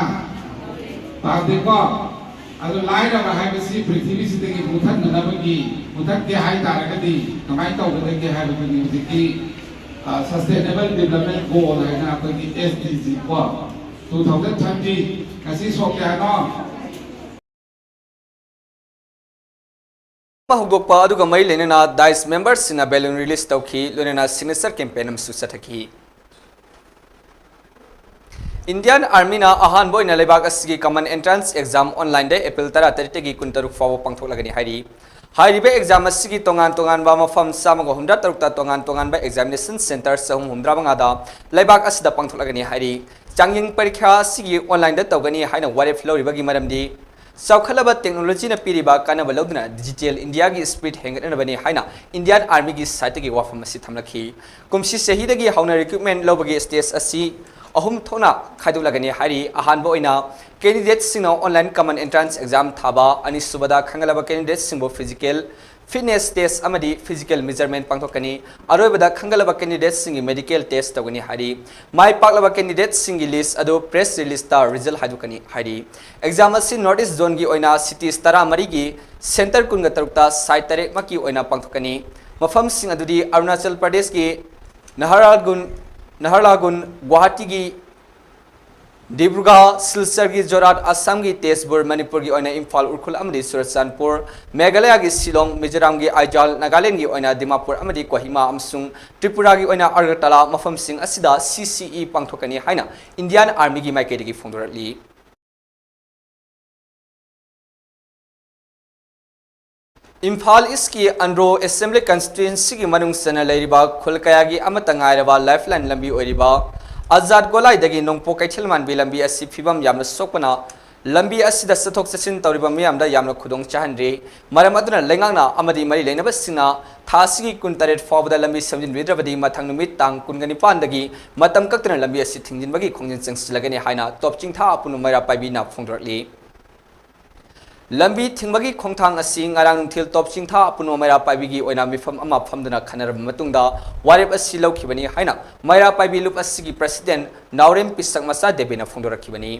ꯄꯥꯝꯗꯦꯀꯣ? ꯑꯗꯨ ꯂꯥꯏꯔꯕ ꯍꯥꯏꯕꯁꯤ ꯄ꯭ꯔꯤꯊꯤꯕꯤꯁꯤꯗꯒꯤ ꯃꯨꯊꯠꯅꯅꯕꯒꯤ, ꯃꯨꯊꯠꯀꯦ ꯍꯥꯏ ꯇꯥꯔꯒꯗꯤ ꯀꯃꯥꯏꯅ ꯇꯧꯒꯗꯒꯦ ꯍꯥꯏꯕꯗꯨꯅꯤ ꯍꯧꯖꯤꯛꯀꯤ, ꯑ, Sustainable Development Goal ꯍꯥꯏꯅ ꯑꯩꯈꯣꯏꯒꯤ S D G ꯀꯣ, two thousand thirty, ꯉꯁꯤ ꯁꯣꯛ ꯀꯌꯥꯅꯣ? ꯑꯃ ꯍꯧꯗꯣꯛꯄ ꯑꯗꯨꯒ ꯃꯔꯤ ꯂꯩꯅꯅ ꯗꯥꯏꯁ ꯃꯦꯝꯕꯔꯁꯤꯡꯅ ꯕꯦꯂꯨꯟ ꯔꯤꯂꯤꯁ ꯇꯧꯈꯤ, ꯂꯣꯏꯅꯅ ꯁꯤꯒꯅꯦꯆꯔ ꯀꯦꯝꯄꯦꯟ ꯑꯃꯁꯨ ꯆꯠꯊꯈꯤ꯫ ꯏꯟꯗꯤꯌꯥꯟ ꯑꯥꯔꯃꯤꯅ ꯑꯍꯥꯟꯕ ꯑꯣꯏꯅ ꯂꯩꯕꯥꯛ ꯑꯁꯤꯒꯤ ꯀꯃꯟ ꯑꯦꯟꯇ꯭ꯔꯥꯟꯁ ꯑꯦꯛꯖꯥꯝ ꯑꯣꯟꯂꯥꯏꯟꯗ ꯑꯦꯄ꯭ꯔꯤꯜ ꯇꯔꯥꯇꯔꯦꯠꯇꯒꯤ ꯀꯨꯟꯇꯔꯨꯛ ꯐꯥꯎꯕ ꯄꯥꯡꯊꯣꯛꯂꯒꯅꯤ ꯍꯥꯏꯔꯤ꯫ ꯍꯥꯏꯔꯤꯕ ꯑꯦꯛꯖꯥꯝ ꯑꯁꯤꯒꯤ ꯇꯣꯉꯥꯟ ꯇꯣꯉꯥꯟꯕ ꯃꯐꯝ ꯆꯥꯝꯃꯒ ꯍꯨꯝꯗ꯭ꯔꯥ ꯇꯔꯨꯛꯇ ꯇꯣꯉꯥꯟ ꯇꯣꯉꯥꯟꯕ ꯑꯦꯛꯖꯥꯃꯤꯅꯦꯁꯟ ꯁꯦꯟꯇꯔ ꯆꯍꯨꯝ ꯍꯨꯝꯗ꯭ꯔꯥ ꯃꯉꯥꯗ ꯂꯩꯕꯥꯛ ꯑꯁꯤꯗ ꯄꯥꯡꯊꯣꯛꯂꯒꯅꯤ ꯍꯥꯏꯔꯤ꯫ ꯆꯥꯡꯌꯦꯡ ꯄꯔꯤꯈ꯭ꯌꯥ ꯑꯁꯤꯒꯤ ꯑꯣꯟꯂꯥꯏꯟꯗ ꯇꯧꯒꯅꯤ ꯍꯥꯏꯅ ꯋꯥꯔꯦꯞ ꯂꯧꯔꯤꯕꯒꯤ ꯃꯔꯝꯗꯤ ꯆꯥꯎꯈꯠꯂꯕ ꯇꯦꯛꯅꯣꯂꯣꯖꯤꯅ ꯄꯤꯔꯤꯕ ꯀꯥꯟꯅꯕ ꯂꯧꯗꯨꯅ ꯗꯤꯖꯤꯇꯦꯜ ꯏꯟꯗꯤꯌꯥꯒꯤ ꯁ꯭ꯄꯤꯔꯤꯠ ꯍꯦꯟꯒꯠꯅꯅꯕꯅꯤ ꯍꯥꯏꯅ ꯏꯟꯗꯤꯌꯥꯟ ꯑꯥꯔꯃꯤꯒꯤ ꯁꯥꯏꯠꯇꯒꯤ ꯋꯥꯐꯝ ꯑꯁꯤ ꯊꯝꯂꯛꯈꯤ꯫ ꯀꯨꯝꯁꯤ ꯆꯍꯤꯗꯒꯤ ꯍꯧꯅ ꯔꯤꯀ꯭ꯔꯨꯠꯃꯦꯟ ꯂꯧꯕꯒꯤ ꯁ꯭ꯇꯦꯖ ꯑꯁꯤ ꯑꯍꯨꯝ ꯊꯣꯛꯅ ꯈꯥꯏꯗꯣꯛꯂꯒꯅꯤ ꯍꯥꯏꯔꯤ꯫ ꯑꯍꯥꯟꯕ ꯑꯣꯏꯅ ꯀꯦꯟꯗꯤꯗꯦꯠꯁꯤꯡꯅ ꯑꯣꯟꯂꯥꯏꯟ ꯀꯃꯟ ꯑꯦꯟꯇ꯭ꯔꯥꯟꯁ ꯑꯦꯛꯖꯥꯝ ꯊꯥꯕ, ꯑꯅꯤꯁꯨꯕꯗ ꯈꯟꯒꯠꯂꯕ ꯀꯦꯟꯗꯤꯗꯦꯠꯁꯤꯡꯕꯨ ꯐꯤꯖꯤꯀꯦꯜ ꯐꯤꯠꯅꯦꯁ ꯇꯦꯁ ꯑꯃꯗꯤ ꯐꯤꯖꯤꯀꯦꯜ ꯃꯦꯖꯔꯃꯦꯟ ꯄꯥꯡꯊꯣꯛꯀꯅꯤ꯫ ꯑꯔꯣꯏꯕꯗ ꯈꯟꯒꯠꯂꯕ ꯀꯦꯟꯗꯤꯗꯦꯠꯁꯤꯡꯒꯤ ꯃꯦꯗꯤꯀꯦꯜ ꯇꯦꯁ ꯇꯧꯒꯅꯤ ꯍꯥꯏꯔꯤ꯫ ꯃꯥꯏ ꯄꯥꯛꯂꯕ ꯀꯦꯟꯗꯤꯗꯦꯠꯁꯤꯡꯒꯤ ꯂꯤꯁ ꯑꯗꯨ ꯄ꯭ꯔꯦꯁ ꯔꯤꯂꯤꯁꯇ ꯔꯤꯖꯜ ꯍꯥꯏꯗꯣꯛꯀꯅꯤ ꯍꯥꯏꯔꯤ꯫ ꯑꯦꯛꯖꯥꯝ ꯑꯁꯤ ꯅꯣꯔꯠ ꯏꯁ ꯖꯣꯟꯒꯤ ꯑꯣꯏꯅ ꯁꯤꯇꯤꯁ ꯇꯔꯥꯃꯔꯤꯒꯤ ꯁꯦꯟꯇꯔ ꯀꯨꯟꯒ ꯇꯔꯨꯛꯇ ꯁꯥꯏꯠ ꯇꯔꯦꯠꯃꯛꯀꯤ ꯑꯣꯏꯅ ꯄꯥꯡꯊꯣꯛꯀꯅꯤ꯫ ꯃꯐꯝꯁꯤꯡ ꯑꯗꯨꯗꯤ ꯑꯔꯨꯅꯥꯆꯜ ꯄ꯭ꯔꯗꯦꯁꯀꯤ ꯅꯍꯔꯂꯒꯨꯟ, ꯅꯍꯔꯂꯒꯨꯟ, ꯒꯨꯋꯥꯍꯥꯇꯤꯒꯤ ꯗꯤꯕ꯭ꯔꯨꯒꯥ, ꯁꯤꯜꯆꯔꯒꯤ ꯖꯣꯔꯥꯠ, ꯑꯁꯥꯝꯒꯤ ꯇꯦꯖꯄꯨꯔ, ꯃꯅꯤꯄꯨꯔꯒꯤ ꯑꯣꯏꯅ ꯏꯝꯐꯥꯜ, ꯎꯈ꯭ꯔꯨꯜ ꯑꯃꯗꯤ ꯆꯨꯔꯆꯥꯟꯄꯨꯔ, ꯃꯦꯘꯥꯂꯌꯥꯒꯤ ꯁꯤꯂꯣꯡ, ꯃꯤꯖꯣꯔꯥꯝꯒꯤ ꯑꯥꯏꯖꯥꯜ, ꯅꯥꯒꯥꯂꯦꯟꯒꯤ ꯑꯣꯏꯅ ꯗꯤꯃꯥꯄꯨꯔ ꯑꯃꯗꯤ ꯀꯣꯍꯤꯃꯥ ꯑꯃꯁꯨꯡ ꯇ꯭ꯔꯤꯄꯨꯔꯥꯒꯤ ꯑꯣꯏꯅ ꯑꯒꯔꯇꯂꯥ ꯃꯐꯝꯁꯤꯡ ꯑꯁꯤꯗ C C E ꯄꯥꯡꯊꯣꯛꯀꯅꯤ ꯍꯥꯏꯅ ꯏꯟꯗꯤꯌꯥꯟ ꯑꯥꯔꯃꯤꯒꯤ ꯃꯥꯏꯀꯩꯗꯒꯤ ꯐꯣꯡꯗꯣꯔꯛꯂꯤ꯫ ꯏꯝꯐꯥꯜ ꯏꯁꯀꯤ ꯑꯟꯗ꯭ꯔꯣ ꯑꯦꯁꯦꯝꯕ꯭ꯂꯤ ꯀꯟꯁꯇꯤꯇ꯭ꯋꯦꯟꯁꯤꯒꯤ ꯃꯅꯨꯡ ꯆꯟꯅ ꯂꯩꯔꯤꯕ ꯈꯨꯜ ꯀꯌꯥꯒꯤ ꯑꯃꯠꯇ ꯉꯥꯏꯔꯕ ꯂꯥꯏꯐꯂꯥꯏꯟ ꯂꯝꯕꯤ ꯑꯣꯏꯔꯤꯕ ꯑꯖꯥꯗ ꯒꯣꯂꯥꯏꯗꯒꯤ ꯅꯣꯡꯄꯣꯛ ꯀꯩꯊꯦꯜ ꯃꯥꯟꯕꯤ ꯂꯝꯕꯤ ꯑꯁꯤ ꯐꯤꯕꯝ ꯌꯥꯝꯅ ꯁꯣꯛꯄꯅ ꯂꯝꯕꯤ ꯑꯁꯤꯗ ꯆꯠꯊꯣꯛ ꯆꯠꯁꯤꯟ ꯇꯧꯔꯤꯕ ꯃꯤꯌꯥꯝꯗ ꯌꯥꯝꯅ ꯈꯨꯗꯣꯡ ꯆꯥꯍꯟꯔꯤ꯫ ꯃꯔꯝ ꯑꯗꯨꯅ ꯂꯩꯉꯥꯛꯅ ꯑꯃꯗꯤ ꯃꯔꯤ ꯂꯩꯅꯕꯁꯤꯡꯅ ꯊꯥ ꯑꯁꯤꯒꯤ ꯀꯨꯟꯇꯔꯦꯠ ꯐꯥꯎꯕꯗ ꯂꯝꯕꯤ ꯁꯦꯝꯖꯤꯟꯕꯤꯗ꯭ꯔꯕꯗꯤ ꯃꯊꯪ ꯅꯨꯃꯤꯠ ꯇꯥꯡ ꯀꯨꯟꯒ ꯅꯤꯄꯥꯟꯗꯒꯤ ꯃꯇꯝ ꯀꯛꯇꯅ ꯂꯝꯕꯤ ꯑꯁꯤ ꯊꯤꯡꯖꯤꯟꯕꯒꯤ ꯈꯣꯡꯖꯪ ꯆꯪꯁꯤꯜꯂꯒꯅꯤ ꯍꯥꯏꯅ ꯇꯣꯞ ꯆꯤꯡꯊꯥ ꯑꯄꯨꯟꯕ ꯃꯩꯔꯥ ꯄꯥꯏꯕꯤꯅ ꯐꯣꯡꯗꯣꯔꯛꯂꯤ꯫ ꯂꯝꯕꯤ ꯊꯤꯡꯕꯒꯤ ꯈꯣꯡꯊꯥꯡ ꯑꯁꯤ ꯉꯔꯥꯡ ꯅꯨꯡꯊꯤꯜ ꯇꯣꯞ ꯆꯤꯡꯊꯥ ꯑꯄꯨꯟꯕ ꯃꯩꯔꯥ ꯄꯥꯏꯕꯤꯒꯤ ꯑꯣꯏꯅ ꯃꯤꯐꯝ ꯑꯃ ꯐꯝꯗꯨꯅ ꯈꯟꯅꯔꯕ ꯃꯇꯨꯡꯗ ꯋꯥꯔꯦꯞ ꯑꯁꯤ ꯂꯧꯈꯤꯕꯅꯤ ꯍꯥꯏꯅ ꯃꯩꯔꯥ ꯄꯥꯏꯕꯤ ꯂꯨꯞ ꯑꯁꯤꯒꯤ ꯄ꯭ꯔꯁꯤꯗꯦꯟ ꯅꯥꯎꯔꯦꯝ ꯄꯤꯁꯛ ꯃꯆꯥ ꯗꯦꯕꯦꯅ ꯐꯣꯡꯗꯣꯔꯛꯈꯤꯕꯅꯤ꯫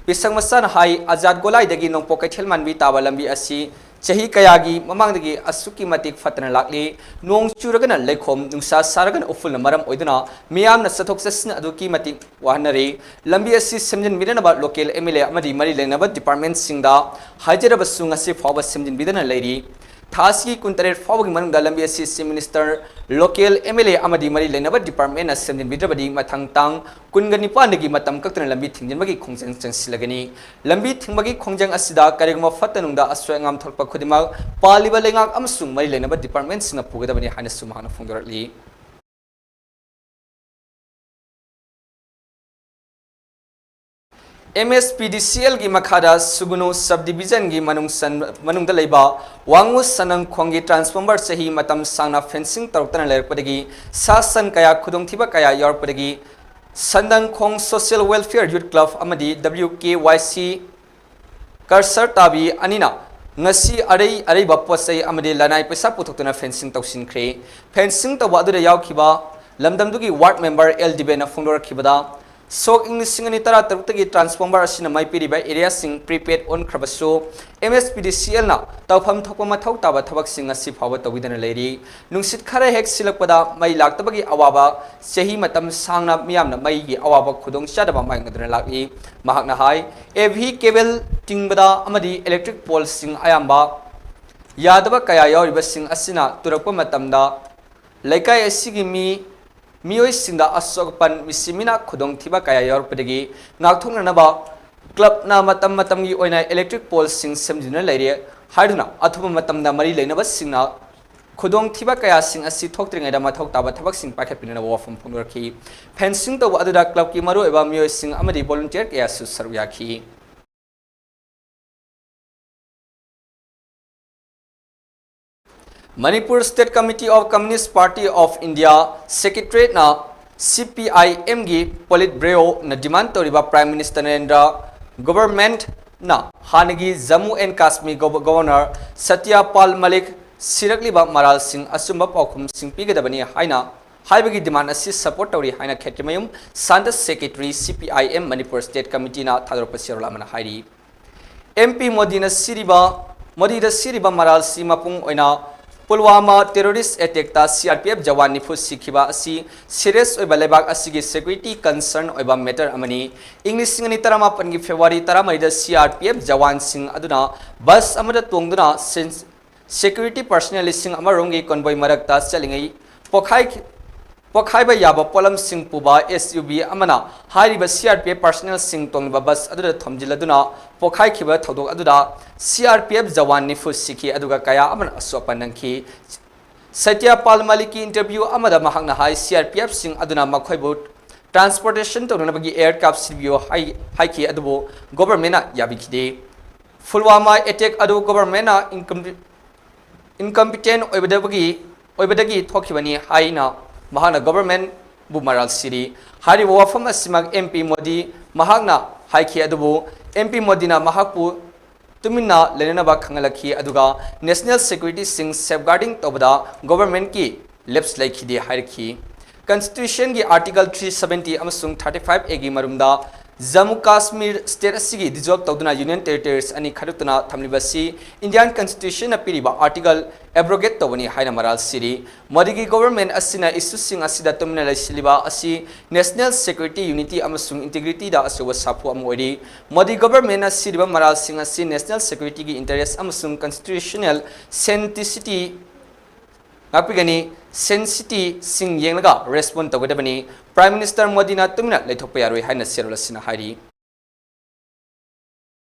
ꯄꯤꯁꯛ ꯃꯆꯥꯅ ꯍꯥꯏ, ꯑꯖꯥꯗ ꯒꯣꯂꯥꯏꯗꯒꯤ ꯅꯣꯡꯄꯣꯛ ꯀꯩꯊꯦꯜ ꯃꯥꯟꯕꯤ ꯇꯥꯕ ꯂꯝꯕꯤ ꯑꯁꯤ ꯆꯍꯤ ꯀꯌꯥꯒꯤ ꯃꯃꯥꯡꯗꯒꯤ ꯑꯁꯨꯛꯀꯤ ꯃꯇꯤꯛ ꯐꯠꯇꯅ ꯂꯥꯛꯂꯤ꯫ ꯅꯣꯡ ꯆꯨꯔꯒꯅ ꯂꯩꯈꯣꯝ, ꯅꯨꯡꯁꯥ ꯁꯥꯔꯒꯅ ꯎꯐꯨꯜꯅ ꯃꯔꯝ ꯑꯣꯏꯗꯨꯅ ꯃꯤꯌꯥꯝꯅ ꯆꯠꯊꯣꯛ ꯆꯠꯁꯤꯟ ꯑꯗꯨꯛꯀꯤ ꯃꯇꯤꯛ ꯋꯥꯍꯟꯅꯔꯤ꯫ ꯂꯝꯕꯤ ꯑꯁꯤ ꯁꯦꯝꯖꯤꯟꯕꯤꯅꯅꯕ local M L A ꯑꯃꯗꯤ ꯃꯔꯤ ꯂꯩꯅꯕ departmentꯁꯤꯡꯗ ꯍꯥꯏꯖꯔꯕꯁꯨ ꯉꯁꯤ ꯐꯥꯎꯕ ꯁꯦꯝꯖꯤꯟꯕꯤꯗꯅ ꯂꯩꯔꯤ꯫ ꯊꯥ ꯑꯁꯤꯒꯤ ꯀꯨꯟꯇꯔꯦꯠ ꯐꯥꯎꯕꯒꯤ ꯃꯅꯨꯡꯗ ꯂꯝꯕꯤ ꯑꯁꯤ Chief Minister, local M L A ꯑꯃꯗꯤ ꯃꯔꯤ ꯂꯩꯅꯕ departmentꯅ ꯁꯦꯝꯖꯤꯟꯕꯤꯗ꯭ꯔꯕꯗꯤ ꯃꯊꯪ ꯇꯥꯡ ꯀꯨꯟꯒ ꯅꯤꯄꯥꯟꯗꯒꯤ ꯃꯇꯝ ꯀꯛꯇꯅ ꯂꯝꯕꯤ ꯊꯤꯡꯖꯤꯟꯕꯒꯤ ꯈꯣꯡꯖꯪ ꯆꯪꯁꯤꯜꯂꯒꯅꯤ꯫ ꯂꯝꯕꯤ ꯊꯤꯡꯕꯒꯤ ꯈꯣꯡꯖꯪ ꯑꯁꯤꯗ ꯀꯔꯤꯒꯨꯝꯕ ꯐꯠꯇ ꯅꯨꯡꯗ ꯑꯁꯣꯏ ꯑꯉꯥꯝ ꯊꯣꯛꯂꯛꯄ ꯈꯨꯗꯤꯡꯃꯛ ꯄꯥꯜꯂꯤꯕ ꯂꯩꯉꯥꯛ ꯑꯃꯁꯨꯡ ꯃꯔꯤ ꯂꯩꯅꯕ departmentꯁꯤꯡꯅ ꯄꯨꯒꯗꯕꯅꯤ ꯍꯥꯏꯅꯁꯨ ꯃꯍꯥꯛꯅ ꯐꯣꯡꯗꯣꯔꯛꯂꯤ꯫ M S P D C Lꯒꯤ ꯃꯈꯥꯗ ꯁꯨꯒꯨꯅꯨ subdivisionꯒꯤ ꯃꯅꯨꯡ ꯆꯟ-, ꯃꯅꯨꯡꯗ ꯂꯩꯕ ꯋꯥꯉꯨ ꯁꯅꯪꯈꯣꯡꯒꯤ transformer ꯆꯍꯤ ꯃꯇꯝ ꯁꯥꯡꯅ fencing ꯇꯧꯔꯛꯇꯅ ꯂꯩꯔꯛꯄꯗꯒꯤ ꯁꯥ ꯁꯟ ꯀꯌꯥ ꯈꯨꯗꯣꯡꯊꯤꯕ ꯀꯌꯥ ꯌꯥꯎꯔꯛꯄꯗꯒꯤ Sandangkhong Social Welfare Youth Club ꯑꯃꯗꯤ W K Y C ꯀꯔꯁꯔ ꯇꯥꯕꯤ ꯑꯅꯤꯅ ꯉꯁꯤ ꯑꯔꯩ ꯑꯔꯩꯕ ꯄꯣꯠ ꯆꯩ ꯑꯃꯗꯤ ꯂꯅꯥꯏ ꯄꯩꯁꯥ ꯄꯨꯊꯣꯛꯇꯨꯅ fencing ꯇꯧꯁꯤꯟꯈ꯭ꯔꯦ꯫ Fencing ꯇꯧꯕ ꯑꯗꯨꯗ ꯌꯥꯎꯈꯤꯕ ꯂꯝꯗꯝꯗꯨꯒꯤ ward member ꯑꯦꯜ ꯗꯤꯕꯦꯟꯅ ꯐꯣꯡꯗꯣꯔꯛꯈꯤꯕꯗ, ꯁꯣꯛ ꯏꯪ ꯂꯤꯁꯤꯡ ꯑꯅꯤ ꯇꯔꯥ ꯇꯔꯨꯛꯇꯒꯤ transformer ꯑꯁꯤꯅ ꯃꯩ ꯄꯤꯔꯤꯕ areaꯁꯤꯡ prepaid ꯑꯣꯟꯈ꯭ꯔꯕꯁꯨ, M S P D C Lꯅ ꯇꯧꯐꯝ ꯊꯣꯛꯄ ꯃꯊꯧ ꯇꯥꯕ ꯊꯕꯛꯁꯤꯡ ꯉꯁꯤ ꯐꯥꯎꯕ ꯇꯧꯕꯤꯗꯅ ꯂꯩꯔꯤ꯫ ꯅꯨꯡꯁꯤꯠ ꯈꯔ ꯍꯦꯛ ꯁꯤꯜꯂꯛꯄꯗ ꯃꯩ ꯂꯥꯛꯇꯕꯒꯤ ꯑꯋꯥꯕ, ꯆꯍꯤ ꯃꯇꯝ ꯁꯥꯡꯅ ꯃꯤꯌꯥꯝꯅ ꯃꯩꯒꯤ ꯑꯋꯥꯕ ꯈꯨꯗꯣꯡꯆꯥꯗꯕ ꯃꯥꯌꯣꯛꯅꯗꯨꯅ ꯂꯥꯛꯂꯤ꯫ ꯃꯍꯥꯛꯅ ꯍꯥꯏ, A V cable ꯇꯤꯡꯕꯗ ꯑꯃꯗꯤ electric poleꯁꯤꯡ ꯑꯌꯥꯝꯕ ꯌꯥꯗꯕ ꯀꯌꯥ ꯌꯥꯎꯔꯤꯕꯁꯤꯡ ꯑꯁꯤꯅ ꯇꯨꯔꯛꯄ ꯃꯇꯝꯗ ꯂꯩꯀꯥꯏ ꯑꯁꯤꯒꯤ ꯃꯤ, ꯃꯤꯑꯣꯏꯁꯤꯡꯗ ꯑꯁꯣꯛ ꯑꯄꯟ, ꯃꯤꯁꯤ ꯃꯤꯅꯥ ꯈꯨꯗꯣꯡꯊꯤꯕ ꯀꯌꯥ ꯌꯥꯎꯔꯛꯄꯗꯒꯤ ꯉꯥꯛꯊꯣꯛꯅꯅꯕ clubꯅ ꯃꯇꯝ ꯃꯇꯝꯒꯤ ꯑꯣꯏꯅ electric poleꯁꯤꯡ ꯁꯦꯝꯖꯤꯟꯗꯨꯅ ꯂꯩꯔꯦ ꯍꯥꯏꯗꯨꯅ ꯑꯊꯨꯕ ꯃꯇꯝꯗ ꯃꯔꯤ ꯂꯩꯅꯕꯁꯤꯡꯅ ꯈꯨꯗꯣꯡꯊꯤꯕ ꯀꯌꯥꯁꯤꯡ ꯑꯁꯤ ꯊꯣꯛꯇ꯭ꯔꯤꯉꯩꯗ ꯃꯊꯧ ꯇꯥꯕ ꯊꯕꯛꯁꯤꯡ ꯄꯥꯏꯈꯠꯄꯤꯅꯅꯕ ꯋꯥꯐꯝ ꯐꯣꯡꯗꯣꯔꯛꯈꯤ꯫ Fencing ꯇꯧꯕ ꯑꯗꯨꯗ clubꯀꯤ ꯃꯔꯨꯑꯣꯏꯕ ꯃꯤꯑꯣꯏꯁꯤꯡ ꯑꯃꯗꯤ volunteer ꯀꯌꯥꯁꯨ ꯁꯔꯨꯛ ꯌꯥꯈꯤ꯫ Manipur State Committee of Communist Party of India Secretariatꯅ C P I Mꯒꯤ Politburoꯅ demand ꯇꯧꯔꯤꯕ Prime Minister Narendra governmentꯅ ꯍꯥꯟꯅꯒꯤ Jammu and Kashmir Gov-, Governor Satyapal Malik ꯁꯤꯔꯛꯂꯤꯕ ꯃꯔꯥꯜꯁꯤꯡ ꯑꯆꯨꯝꯕ ꯄꯥꯎꯈꯨꯝꯁꯤꯡ ꯄꯤꯒꯗꯕꯅꯤ ꯍꯥꯏꯅ ꯍꯥꯏꯕꯒꯤ demand ꯑꯁꯤ support ꯇꯧꯔꯤ ꯍꯥꯏꯅ Khetrimayum Santa secretary C P I M Manipur State Committeeꯅ ꯊꯥꯗꯣꯔꯛꯄ ꯆꯦꯔꯣꯜ ꯑꯃꯅ ꯍꯥꯏꯔꯤ꯫ M P ꯃꯣꯗꯤꯅ ꯁꯤꯔꯤꯕ, ꯃꯣꯗꯤꯗ ꯁꯤꯔꯤꯕ ꯃꯔꯥꯜꯁꯤ ꯃꯄꯨꯡ ꯑꯣꯏꯅ ꯄꯨꯜꯋꯥꯃꯥ terrorist attackꯇ C R P F Jawan ꯅꯤꯐꯨ ꯁꯤꯈꯤꯕ ꯑꯁꯤ serious ꯑꯣꯏꯕ ꯂꯩꯕꯥꯛ ꯑꯁꯤꯒꯤ security concern ꯑꯣꯏꯕ matter ꯑꯃꯅꯤ꯫ ꯏꯪ ꯂꯤꯁꯤꯡ ꯑꯅꯤ ꯇꯔꯥꯃꯥꯄꯟꯒꯤ February ꯇꯔꯥꯃꯔꯤꯗ C R P F ꯖꯋꯥꯟꯁꯤꯡ ꯑꯗꯨꯅ bus ꯑꯃꯗ ꯇꯣꯡꯗꯨꯅ ꯁꯦꯟ-, security personnel ꯂꯤꯁꯤꯡ ꯑꯃ ꯔꯣꯝꯒꯤ convoy ꯃꯔꯛꯇ ꯆꯠꯂꯤꯉꯩ ꯄꯣꯈꯥꯏꯈꯤ-, ꯄꯣꯈꯥꯏꯕ ꯌꯥꯕ ꯄꯣꯠꯂꯝꯁꯤꯡ ꯄꯨꯕ S U V ꯑꯃꯅ ꯍꯥꯏꯔꯤꯕ C R P F personnelꯁꯤꯡ ꯇꯣꯡꯂꯤꯕ bus ꯑꯗꯨꯗ ꯊꯣꯝꯖꯤꯜꯂꯗꯨꯅ ꯄꯣꯈꯥꯏꯈꯤꯕ ꯊꯧꯗꯣꯛ ꯑꯗꯨꯗ C R P F Jawan ꯅꯤꯐꯨ ꯁꯤꯈꯤ, ꯑꯗꯨꯒ ꯀꯌꯥ ꯑꯃꯅ ꯑꯁꯣꯛ ꯑꯄꯟ ꯅꯪꯈꯤ꯫ ꯁꯇ꯭ꯌꯄꯥꯜ ꯃꯂꯤꯛꯀꯤ interview ꯑꯃꯗ ꯃꯍꯥꯛꯅ ꯍꯥꯏ, C R P Fꯁꯤꯡ ꯑꯗꯨꯅ ꯃꯈꯣꯏꯕꯨ transportation ꯇꯧꯅꯅꯕꯒꯤ aircraft ꯁꯤꯟꯕꯤꯌꯨ ꯍꯥꯏ-, ꯍꯥꯏꯈꯤ, ꯑꯗꯨꯕꯨ governmentꯅ ꯌꯥꯕꯤꯈꯤꯗꯦ꯫ ꯄꯨꯜꯋꯥꯃꯥ attack ꯑꯗꯨ governmentꯅ incom-, incompetent ꯑꯣꯏꯕꯗꯒꯤ, ꯑꯣꯏꯕꯗꯒꯤ ꯊꯣꯛꯈꯤꯕꯅꯤ ꯍꯥꯏꯅ ꯃꯍꯥꯛꯅ governmentꯕꯨ ꯃꯔꯥꯜ ꯁꯤꯔꯤ꯫ ꯍꯥꯏꯔꯤꯕ ꯋꯥꯐꯝ ꯑꯁꯤꯃꯛ M P ꯃꯣꯗꯤ ꯃꯍꯥꯛꯅ ꯍꯥꯏꯈꯤ, ꯑꯗꯨꯕꯨ M P ꯃꯣꯗꯤꯅ ꯃꯍꯥꯛꯄꯨ ꯇꯨꯃꯤꯟꯅ ꯂꯩꯅꯅꯕ ꯈꯪꯍꯜꯂꯛꯈꯤ, ꯑꯗꯨꯒ national securityꯁꯤꯡ safeguarding ꯇꯧꯕꯗ governmentꯀꯤ lapse ꯂꯩꯈꯤꯗꯦ ꯍꯥꯏꯔꯛꯈꯤ꯫ Constitutionꯒꯤ Article three seventy ꯑꯃꯁꯨꯡ thirty-five A ꯒꯤ ꯃꯔꯨꯝꯗ ꯖꯝꯃꯨ ꯀꯥꯁꯃꯤꯔ state ꯑꯁꯤꯒꯤ dissolve ꯇꯧꯗꯨꯅ Union Territories ꯑꯅꯤ ꯈꯥꯏꯗꯣꯛꯇꯨꯅ ꯊꯝꯂꯤꯕ ꯑꯁꯤ Indian Constitutionꯅ ꯄꯤꯔꯤꯕ article abrogate ꯇꯧꯕꯅꯤ ꯍꯥꯏꯅ ꯃꯔꯥꯜ ꯁꯤꯔꯤ꯫ ꯃꯣꯗꯤꯒꯤ government ꯑꯁꯤꯅ issueꯁꯤꯡ ꯑꯁꯤꯗ ꯇꯨꯃꯤꯟꯅ ꯂꯩꯁꯤꯜꯂꯤꯕ ꯑꯁꯤ national security, unity ꯑꯃꯁꯨꯡ integrityꯗ ꯑꯆꯧꯕ ꯁꯥꯐꯨ ꯑꯃ ꯑꯣꯏꯔꯤ꯫ ꯃꯣꯗꯤ governmentꯅ ꯁꯤꯔꯤꯕ ꯃꯔꯥꯜꯁꯤꯡ ꯑꯁꯤ national securityꯒꯤ interest ꯑꯃꯁꯨꯡ constitutional sanctity ꯉꯥꯛꯄꯤꯒꯅꯤ, sanctityꯁꯤꯡ ꯌꯦꯡꯂꯒ respond ꯇꯧꯒꯗꯕꯅꯤ꯫ Prime Minister ꯃꯣꯗꯤꯅ ꯇꯨꯃꯤꯟꯅ ꯂꯩꯊꯣꯛꯄ ꯌꯥꯔꯣꯏ ꯍꯥꯏꯅ ꯆꯦꯔꯣꯜ ꯑꯁꯤꯅ ꯍꯥꯏꯔꯤ꯫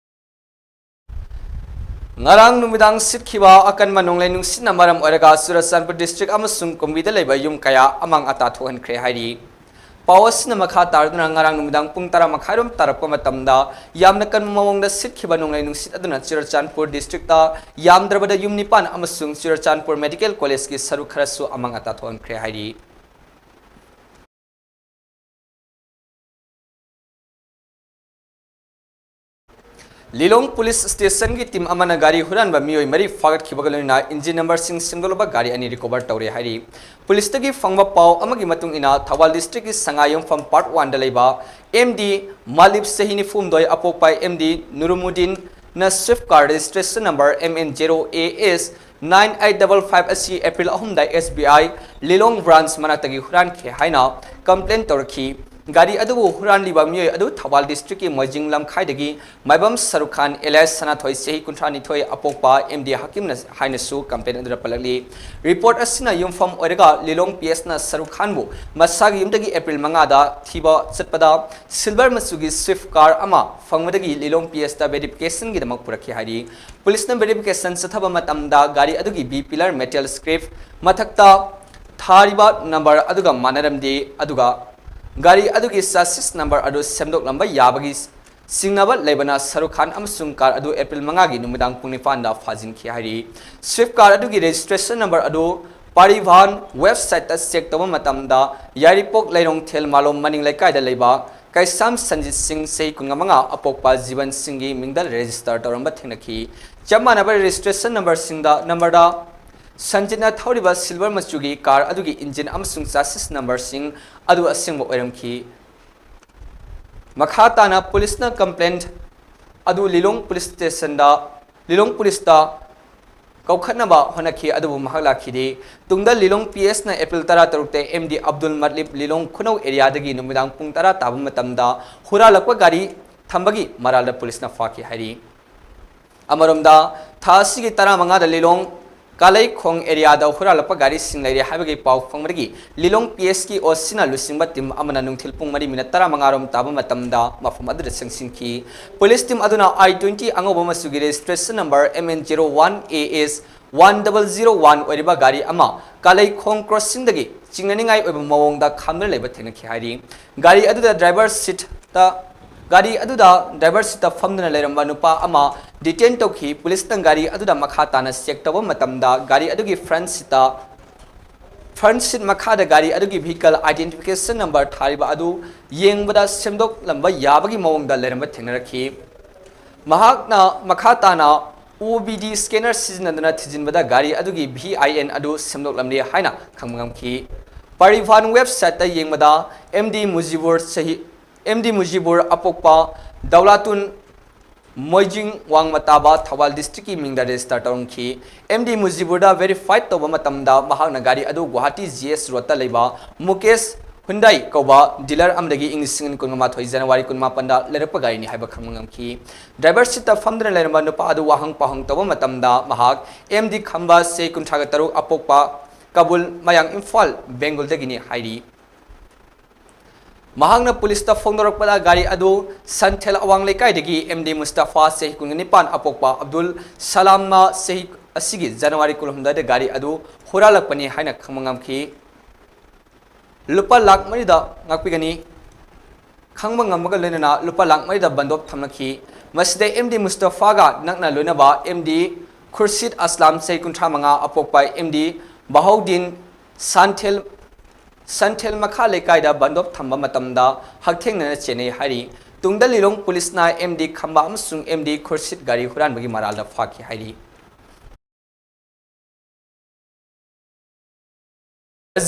ꯉꯔꯥꯡ ꯅꯨꯃꯤꯗꯥꯡ ꯁꯤꯠꯈꯤꯕ ꯑꯀꯟꯕ ꯅꯣꯡꯂꯩ ꯅꯨꯡꯁꯤꯠꯅ ꯃꯔꯝ ꯑꯣꯏꯔꯒ ꯆꯨꯔꯆꯥꯟꯄꯨꯔ district ꯑꯃꯁꯨꯡ ꯀꯨꯝꯕꯤꯗ ꯂꯩꯕ ꯌꯨꯝ ꯀꯌꯥ ꯑꯃꯥꯡ ꯑꯇꯥ ꯊꯣꯛꯍꯟꯈ꯭ꯔꯦ ꯍꯥꯏꯔꯤ꯫ ꯄꯥꯎ ꯑꯁꯤꯅ ꯃꯈꯥ ꯇꯥꯔꯗꯨꯅ ꯉꯔꯥꯡ ꯅꯨꯃꯤꯗꯥꯡ ꯄꯨꯡ ꯇꯔꯥ ꯃꯈꯥꯏꯔꯣꯝ ꯇꯥꯔꯛꯄ ꯃꯇꯝꯗ ꯌꯥꯝꯅ ꯀꯟꯕ ꯃꯑꯣꯡꯗ ꯁꯤꯠꯈꯤꯕ ꯅꯣꯡꯂꯩ ꯅꯨꯡꯁꯤꯠ ꯑꯗꯨꯅ ꯆꯨꯔꯆꯥꯟꯄꯨꯔ districtꯇ ꯌꯥꯝꯗ꯭ꯔꯕꯗ ꯌꯨꯝ ꯅꯤꯄꯥꯟ ꯑꯃꯁꯨꯡ ꯆꯨꯔꯆꯥꯟꯄꯨꯔ Medical Collegeꯀꯤ ꯁꯔꯨꯛ ꯈꯔꯁꯨ ꯑꯃꯥꯡ ꯑꯇꯥ ꯊꯣꯛꯍꯟꯈ꯭ꯔꯦ ꯍꯥꯏꯔꯤ꯫ ꯂꯤꯂꯣꯡ ꯄꯨꯂꯤꯁ ꯁ꯭ꯇꯦꯁꯟꯒꯤ ꯇꯤꯝ ꯑꯃꯅ ꯒꯥꯔꯤ ꯍꯨꯔꯥꯟꯕ ꯃꯤꯑꯣꯏ ꯃꯔꯤ ꯐꯥꯒꯠꯈꯤꯕꯒ ꯂꯣꯏꯅꯅ ꯏꯟꯖꯤꯟ ꯅꯝꯕꯔꯁꯤꯡ ꯁꯦꯝꯗꯣꯛꯂꯕ ꯒꯥꯔꯤ ꯑꯅꯤ ꯔꯤꯀꯣꯚꯔ ꯇꯧꯔꯦ ꯍꯥꯏꯔꯤ꯫ ꯄꯨꯂꯤꯁꯇꯒꯤ ꯐꯪꯕ ꯄꯥꯎ ꯑꯃꯒꯤ ꯃꯇꯨꯡ ꯏꯟꯅ, ꯊꯧꯕꯥꯜ ꯗꯤꯁꯇ꯭ꯔꯤꯛꯀꯤ ꯁꯉꯥꯏꯌꯨꯝꯐꯝ ꯄꯥꯔꯠ ꯋꯥꯟꯗ ꯂꯩꯕ ꯑꯦꯝ ꯗꯤ ꯃꯥꯂꯤꯞ, ꯆꯍꯤ ꯅꯤꯐꯨ ꯍꯨꯝꯗꯣꯏ, ꯑꯄꯣꯛꯄ ꯑꯦꯝ ꯗꯤ ꯅꯨꯔꯨꯃꯨꯗꯤꯟꯅ Swift car registration number M N zero A S nine eight double five ꯑꯁꯤ ꯑꯦꯄ꯭ꯔꯤꯜ ꯑꯍꯨꯝꯗ ꯑꯦꯁ ꯕꯤ ꯑꯥꯏ ꯂꯤꯂꯣꯡ ꯕ꯭ꯔꯥꯟꯁ ꯃꯅꯥꯛꯇꯒꯤ ꯍꯨꯔꯥꯟꯈꯤ ꯍꯥꯏꯅ ꯀꯝꯄ꯭ꯂꯦꯟ ꯇꯧꯔꯛꯈꯤ꯫ ꯒꯥꯔꯤ ꯑꯗꯨꯕꯨ ꯍꯨꯔꯥꯟꯂꯤꯕ ꯃꯤꯑꯣꯏ ꯑꯗꯨ ꯊꯧꯕꯥꯜ ꯗꯤꯁꯇ꯭ꯔꯤꯛꯀꯤ ꯃꯣꯏꯖꯤꯡ ꯂꯝꯈꯥꯏꯗꯒꯤ ꯃꯥꯏꯕꯝ ꯁꯔꯨꯈꯥꯟ ꯑꯦꯂꯥꯏꯁ ꯁꯅꯥꯊꯣꯏ, ꯆꯍꯤ ꯀꯨꯟꯊ꯭ꯔꯥ ꯅꯤꯊꯣꯏ, ꯑꯄꯣꯛꯄ ꯑꯦꯝ ꯗꯤ ꯍꯥꯀꯤꯝꯅ ꯍꯥꯏꯅꯁꯨ ꯀꯝꯄ꯭ꯂꯦꯟ ꯑꯗꯨꯗ ꯄꯜꯂꯛꯂꯤ꯫ ꯔꯤꯄꯣꯔꯠ ꯑꯁꯤꯅ ꯌꯨꯝꯐꯝ ꯑꯣꯏꯔꯒ ꯂꯤꯂꯣꯡ ꯄꯤ ꯑꯦꯁꯅ ꯁꯔꯨꯈꯥꯟꯕꯨ ꯃꯁꯥꯒꯤ ꯌꯨꯝꯗꯒꯤ ꯑꯦꯄ꯭ꯔꯤꯜ ꯃꯉꯥꯗ ꯊꯤꯕ ꯆꯠꯄꯗ ꯁꯤꯜꯚꯔ ꯃꯆꯨꯒꯤ ꯁ꯭ꯋꯤꯐ ꯀꯥꯔ ꯑꯃ ꯐꯪꯕꯗꯒꯤ ꯂꯤꯂꯣꯡ ꯄꯤ ꯑꯦꯁꯇ ꯚꯦꯔꯤꯐꯤꯀꯦꯁꯟꯒꯤꯗꯃꯛ ꯄꯨꯔꯛꯈꯤ ꯍꯥꯏꯔꯤ꯫ ꯄꯨꯂꯤꯁꯅ ꯚꯦꯔꯤꯐꯤꯀꯦꯁꯟ ꯆꯠꯊꯕ ꯃꯇꯝꯗ ꯒꯥꯔꯤ ꯑꯗꯨꯒꯤ ꯕꯤ ꯄꯤꯂꯔ ꯃꯦꯇꯦꯜ ꯁ꯭ꯀ꯭ꯔꯤꯞ ꯃꯊꯛꯇ ꯊꯥꯔꯤꯕ ꯅꯝꯕꯔ ꯑꯗꯨꯒ ꯃꯥꯟꯅꯔꯝꯗꯦ, ꯑꯗꯨꯒ ꯒꯥꯔꯤ ꯑꯗꯨꯒꯤ ꯆꯥꯁꯤꯁ ꯅꯝꯕꯔ ꯑꯗꯨ ꯁꯦꯝꯗꯣꯛꯂꯝꯕ ꯌꯥꯕꯒꯤ ꯆꯤꯡꯅꯕ ꯂꯩꯕꯅ ꯁꯔꯨꯈꯥꯟ ꯑꯃꯁꯨꯡ ꯀꯥꯔ ꯑꯗꯨ ꯑꯦꯄ꯭ꯔꯤꯜ ꯃꯉꯥꯒꯤ ꯅꯨꯃꯤꯗꯥꯡ ꯄꯨꯡ ꯅꯤꯄꯥꯟꯗ ꯐꯥꯖꯤꯟꯈꯤ ꯍꯥꯏꯔꯤ꯫ ꯁ꯭ꯋꯤꯐ ꯀꯥꯔ ꯑꯗꯨꯒꯤ ꯔꯦꯖꯤꯁꯇ꯭ꯔꯦꯁꯟ ꯅꯝꯕꯔ ꯑꯗꯨ ꯄꯥꯔꯤꯚꯥꯟ ꯋꯦꯕꯁꯥꯏꯠꯇ ꯆꯦꯛ ꯇꯧꯕ ꯃꯇꯝꯗ ꯌꯥꯏꯔꯤꯄꯣꯛ ꯂꯩꯔꯣꯡꯊꯦꯜ ꯃꯥꯂꯣꯝ ꯃꯅꯤꯡ ꯂꯩꯀꯥꯏꯗ ꯂꯩꯕ ꯀꯩꯁꯥꯝ ꯁꯟꯖꯤꯠ ꯁꯤꯡ, ꯆꯍꯤ ꯀꯨꯟꯃꯉꯥ, ꯑꯄꯣꯛꯄ ꯖꯤꯕꯟ ꯁꯤꯡꯒꯤ ꯃꯤꯡꯗ ꯔꯦꯖꯤꯁꯇꯔ ꯇꯧꯔꯝꯕ ꯊꯦꯡꯅꯈꯤ꯫ ꯆꯞ ꯃꯥꯟꯅꯕ ꯔꯦꯖꯤꯁꯇ꯭ꯔꯦꯁꯟ ꯅꯝꯕꯔꯁꯤꯡꯗ, ꯅꯝꯕꯔꯗ ꯁꯟꯖꯤꯠꯅ ꯊꯧꯔꯤꯕ ꯁꯤꯜꯚꯔ ꯃꯆꯨꯒꯤ ꯀꯥꯔ ꯑꯗꯨꯒꯤ ꯏꯟꯖꯤꯟ ꯑꯃꯁꯨꯡ ꯆꯥꯁꯤꯁ ꯅꯝꯕꯔꯁꯤꯡ ꯑꯗꯨ ꯑꯁꯦꯡꯕ ꯑꯣꯏꯔꯝꯈꯤ꯫ ꯃꯈꯥ ꯇꯥꯅ ꯄꯨꯂꯤꯁꯅ ꯀꯝꯄ꯭ꯂꯦꯟ ꯑꯗꯨ ꯂꯤꯂꯣꯡ ꯄꯨꯂꯤꯁ ꯁ꯭ꯇꯦꯁꯟꯗ, ꯂꯤꯂꯣꯡ ꯄꯨꯂꯤꯁꯇ ꯀꯧꯈꯠꯅꯕ ꯍꯣꯠꯅꯈꯤ, ꯑꯗꯨꯕꯨ ꯃꯍꯥꯛ ꯂꯥꯛꯈꯤꯗꯦ꯫ ꯇꯨꯡꯗ ꯂꯤꯂꯣꯡ ꯄꯤ ꯑꯦꯁꯅ ꯑꯦꯄ꯭ꯔꯤꯜ ꯇꯔꯥꯇꯔꯨꯛꯇ ꯑꯦꯝ ꯗꯤ ꯑꯕꯗꯨꯜ ꯃꯠꯂꯤꯞ, ꯂꯤꯂꯣꯡ ꯈꯨꯅꯧ ꯑꯦꯔꯤꯌꯥꯗꯒꯤ ꯅꯨꯃꯤꯗꯥꯡ ꯄꯨꯡ ꯇꯔꯥ ꯇꯥꯕ ꯃꯇꯝꯗ ꯍꯨꯔꯥꯜꯂꯛꯄ ꯒꯥꯔꯤ ꯊꯝꯕꯒꯤ ꯃꯔꯥꯜꯗ ꯄꯨꯂꯤꯁꯅ ꯐꯥꯈꯤ ꯍꯥꯏꯔꯤ꯫ ꯑꯃꯔꯣꯝꯗ, ꯊꯥ ꯑꯁꯤꯒꯤ ꯇꯔꯥꯃꯉꯥꯗ ꯂꯤꯂꯣꯡ ꯀꯥꯂꯩꯈꯣꯡ ꯑꯦꯔꯤꯌꯥꯗ ꯍꯨꯔꯥꯜꯂꯛꯄ ꯒꯥꯔꯤꯁꯤꯡ ꯂꯩꯔꯦ ꯍꯥꯏꯕꯒꯤ ꯄꯥꯎ ꯐꯪꯕꯗꯒꯤ ꯂꯤꯂꯣꯡ ꯄꯤ ꯑꯦꯁꯀꯤ ꯑꯣ ꯁꯤꯅ ꯂꯨꯆꯤꯡꯕ ꯇꯤꯝ ꯑꯃꯅ ꯅꯨꯡꯊꯤꯜ ꯄꯨꯡ ꯃꯔꯤ ꯃꯤꯅꯠ ꯇꯔꯥꯃꯉꯥ ꯔꯣꯝ ꯇꯥꯕ ꯃꯇꯝꯗ ꯃꯐꯝ ꯑꯗꯨꯗ ꯆꯪꯁꯤꯟꯈꯤ꯫ ꯄꯨꯂꯤꯁ ꯇꯤꯝ ꯑꯗꯨꯅ ꯑꯥꯏ ꯇ꯭ꯋꯦꯟꯇꯤ ꯑꯉꯧꯕ ꯃꯆꯨꯒꯤ registration number M N zero one A S one double zero one ꯑꯣꯏꯔꯤꯕ ꯒꯥꯔꯤ ꯑꯃ ꯀꯥꯂꯩꯈꯣꯡ ꯀ꯭ꯔꯣꯁꯤꯡꯗꯒꯤ ꯆꯤꯡꯅꯅꯤꯡꯉꯥꯏ ꯑꯣꯏꯕ ꯃꯑꯣꯡꯗ ꯈꯥꯝꯗꯨꯅ ꯂꯩꯕ ꯊꯦꯡꯅꯈꯤ ꯍꯥꯏꯔꯤ꯫ ꯒꯥꯔꯤ ꯑꯗꯨꯗ ꯗ꯭ꯔꯥꯏꯚꯔ ꯁꯤꯠꯇ, ꯒꯥꯔꯤ ꯑꯗꯨꯗ ꯗ꯭ꯔꯥꯏꯚꯔ ꯁꯤꯠꯇ ꯐꯝꯗꯨꯅ ꯂꯩꯔꯝꯕ ꯅꯨꯄꯥ ꯑꯃ ꯗꯤꯇꯦꯟ ꯇꯧꯈꯤ꯫ ꯄꯨꯂꯤꯁꯅ ꯒꯥꯔꯤ ꯑꯗꯨꯗ ꯃꯈꯥ ꯇꯥꯅ ꯆꯦꯛ ꯇꯧꯕ ꯃꯇꯝꯗ ꯒꯥꯔꯤ ꯑꯗꯨꯒꯤ ꯐ꯭ꯔꯟꯠ ꯁꯤꯠꯇ, ꯐ꯭ꯔꯟꯠ ꯁꯤꯠ ꯃꯈꯥꯗ ꯒꯥꯔꯤ ꯑꯗꯨꯒꯤ ꯚꯤꯍꯤꯀꯜ ꯑꯥꯏꯗꯦꯟꯇꯤꯐꯤꯀꯦꯁꯟ ꯅꯝꯕꯔ ꯊꯥꯔꯤꯕ ꯑꯗꯨ ꯌꯦꯡꯕꯗ ꯁꯦꯝꯗꯣꯛꯂꯝꯕ ꯌꯥꯕꯒꯤ ꯃꯑꯣꯡꯗ ꯂꯩꯔꯝꯕ ꯊꯦꯡꯅꯔꯛꯈꯤ꯫ ꯃꯍꯥꯛꯅ ꯃꯈꯥ ꯇꯥꯅ ꯑꯣ ꯕꯤ ꯗꯤ scanner ꯁꯤꯖꯤꯟꯅꯗꯨꯅ ꯊꯤꯖꯤꯟꯕꯗ ꯒꯥꯔꯤ ꯑꯗꯨꯒꯤ ꯚꯤ ꯑꯥꯏ ꯑꯦꯟ ꯑꯗꯨ ꯁꯦꯝꯗꯣꯛꯂꯝꯂꯦ ꯍꯥꯏꯅ ꯈꯪꯕ ꯉꯝꯈꯤ꯫ ꯄꯔꯤꯚꯥꯟ website ꯇ ꯌꯦꯡꯕꯗ ꯑꯦꯝ ꯗꯤ ꯃꯨꯖꯤꯕꯨꯔ ꯁꯍꯤ ꯑꯦꯝ ꯗꯤ ꯃꯨꯖꯤꯕꯨꯔ ꯑꯄꯣꯛꯄ ꯗꯧꯂꯥꯇꯨꯟ ꯃꯣꯏꯖꯤꯡ ꯋꯥꯡꯃ ꯇꯥꯕ ꯊꯧꯕꯥꯜ district ꯀꯤ ꯃꯤꯡꯗ register ꯇꯧꯔꯝꯈꯤ꯫ ꯑꯦꯝ ꯗꯤ ꯃꯨꯖꯤꯕꯨꯔꯗ verify ꯇꯧꯕ ꯃꯇꯝꯗ ꯃꯍꯥꯛꯅ ꯒꯥꯔꯤ ꯑꯗꯨ ꯒꯨꯋꯥꯍꯥꯇꯤ ꯖꯤ ꯑꯦꯁ ꯔꯣꯗꯇ ꯂꯩꯕ ꯃꯨꯀꯦꯁ ꯍꯨꯟꯗꯥꯏ ꯀꯧꯕ dealer ꯑꯃꯗꯒꯤ ꯏꯪ ꯂꯤꯁꯤꯡ ꯑꯅꯤ ꯀꯨꯟꯃꯥꯊꯣꯏ ꯖꯅꯋꯥꯔꯤ ꯀꯨꯟꯃꯥꯄꯟꯗ ꯂꯩꯔꯛꯄ ꯒꯥꯔꯤꯅꯤ ꯍꯥꯏꯕ ꯈꯪꯕ ꯉꯝꯈꯤ꯫ Driver seat ꯇ ꯐꯝꯗꯨꯅ ꯂꯩꯔꯝꯕ ꯅꯨꯄꯥ ꯑꯗꯨ ꯋꯥꯍꯪ ꯄꯥꯎꯍꯪ ꯇꯧꯕ ꯃꯇꯝꯗ ꯃꯍꯥꯛ ꯑꯦꯝ ꯗꯤ ꯈꯝꯕ ꯆꯍꯤ ꯀꯨꯟꯊ꯭ꯔꯥ ꯇꯔꯨꯛ ꯑꯄꯣꯛꯄ ꯀꯕꯨꯜ ꯃꯌꯥꯡ ꯏꯝꯐꯥꯜ ꯕꯦꯡꯒꯨꯜꯗꯒꯤꯅꯤ ꯍꯥꯏꯔꯤ꯫ ꯃꯍꯥꯛꯅ ꯄꯨꯂꯤꯁꯇ ꯐꯣꯡꯗꯣꯔꯛꯄꯗ ꯒꯥꯔꯤ ꯑꯗꯨ ꯁꯟꯊꯦꯜ ꯑꯋꯥꯡ ꯂꯩꯀꯥꯏꯗꯒꯤ ꯑꯦꯝ ꯗꯤ ꯃꯨꯁꯇꯐꯥ ꯆꯍꯤ ꯀꯨꯟꯅꯤꯄꯥꯟ ꯑꯄꯣꯛꯄ ꯑꯕꯗꯨꯜ ꯁꯂꯥꯝꯅ ꯆꯍꯤ ꯑꯁꯤꯒꯤ ꯖꯅꯋꯥꯔꯤ ꯀꯨꯟꯍꯨꯝꯗꯣꯏꯗ ꯒꯥꯔꯤ ꯑꯗꯨ ꯍꯨꯔꯥꯜꯂꯛꯄꯅꯤ ꯍꯥꯏꯅ ꯈꯪꯕ ꯉꯝꯈꯤ꯫ ꯂꯨꯄꯥ ꯂꯥꯈ ꯃꯔꯤꯗ ꯉꯥꯛꯄꯤꯒꯅꯤ꯫ ꯈꯪꯕ ꯉꯝꯕꯒ ꯂꯣꯏꯅꯅ ꯂꯨꯄꯥ ꯂꯥꯈ ꯃꯔꯤꯗ ꯕꯟꯗꯣꯞ ꯊꯝꯂꯛꯈꯤ꯫ ꯃꯁꯤꯗ ꯑꯦꯝ ꯗꯤ ꯃꯨꯁꯇꯐꯥꯒ ꯅꯛꯅ ꯂꯣꯏꯅꯕ ꯑꯦꯝ ꯗꯤ ꯈꯨꯔꯁꯤꯠ ꯑꯁꯂꯥꯝ ꯆꯍꯤ ꯀꯨꯟꯊ꯭ꯔꯥ ꯃꯉꯥ ꯑꯄꯣꯛꯄ ꯑꯦꯝ ꯗꯤ ꯕꯍꯧꯗꯤꯟ ꯁꯟꯊꯦꯜ ꯁꯟꯊꯦꯜ ꯃꯈꯥ ꯂꯩꯀꯥꯏꯗ ꯕꯟꯗꯣꯞ ꯊꯝꯕ ꯃꯇꯝꯗ ꯍꯛꯊꯦꯡꯅꯅ ꯆꯦꯟꯅꯩ ꯍꯥꯏꯔꯤ꯫ ꯇꯨꯡꯗ ꯂꯤꯂꯣꯡ ꯄꯨꯂꯤꯁꯅ ꯑꯦꯝ ꯗꯤ ꯈꯝꯕ ꯑꯃꯁꯨꯡ ꯑꯦꯝ ꯗꯤ ꯈꯨꯔꯁꯤꯠ ꯒꯥꯔꯤ ꯍꯨꯔꯥꯟꯕꯒꯤ ꯃꯔꯥꯜꯗ ꯐꯥꯈꯤ ꯍꯥꯏꯔꯤ꯫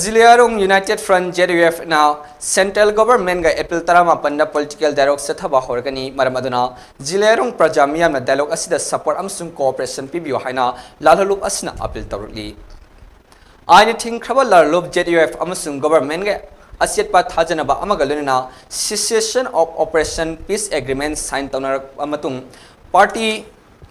ꯖꯤꯂꯤꯌꯥꯔꯣꯡ United Front, Z U F ꯅ central government ꯒ April ꯇꯔꯥꯃꯥꯄꯟꯗ political dialogue ꯆꯠꯊꯕ ꯍꯧꯔꯒꯅꯤ꯫ ꯃꯔꯝ ꯑꯗꯨꯅ ꯖꯤꯂꯤꯌꯥꯔꯣꯡ ꯄ꯭ꯔꯖꯥ ꯃꯤꯌꯥꯝꯅ dialogue ꯑꯁꯤꯗ support ꯑꯃꯁꯨꯡ cooperation ꯄꯤꯕꯤꯌꯨ ꯍꯥꯏꯅ ꯂꯥꯜꯍꯧꯂꯨꯞ ꯑꯁꯤꯅ appeal ꯇꯧꯔꯛꯂꯤ꯫ ꯑꯥꯏꯟꯅ ꯊꯤꯡꯈ꯭ꯔꯕ ꯂꯥꯜꯍꯧꯂꯨꯞ ꯖꯦꯠ ꯌꯨ ꯑꯦꯐ ꯑꯃꯁꯨꯡ government ꯒ ꯑꯆꯦꯠꯄ ꯊꯥꯖꯅꯕ ꯑꯃꯒ ꯂꯣꯏꯅꯅ cessation of operation peace agreement sign ꯇꯧꯅꯔꯛꯄ ꯃꯇꯨꯡ party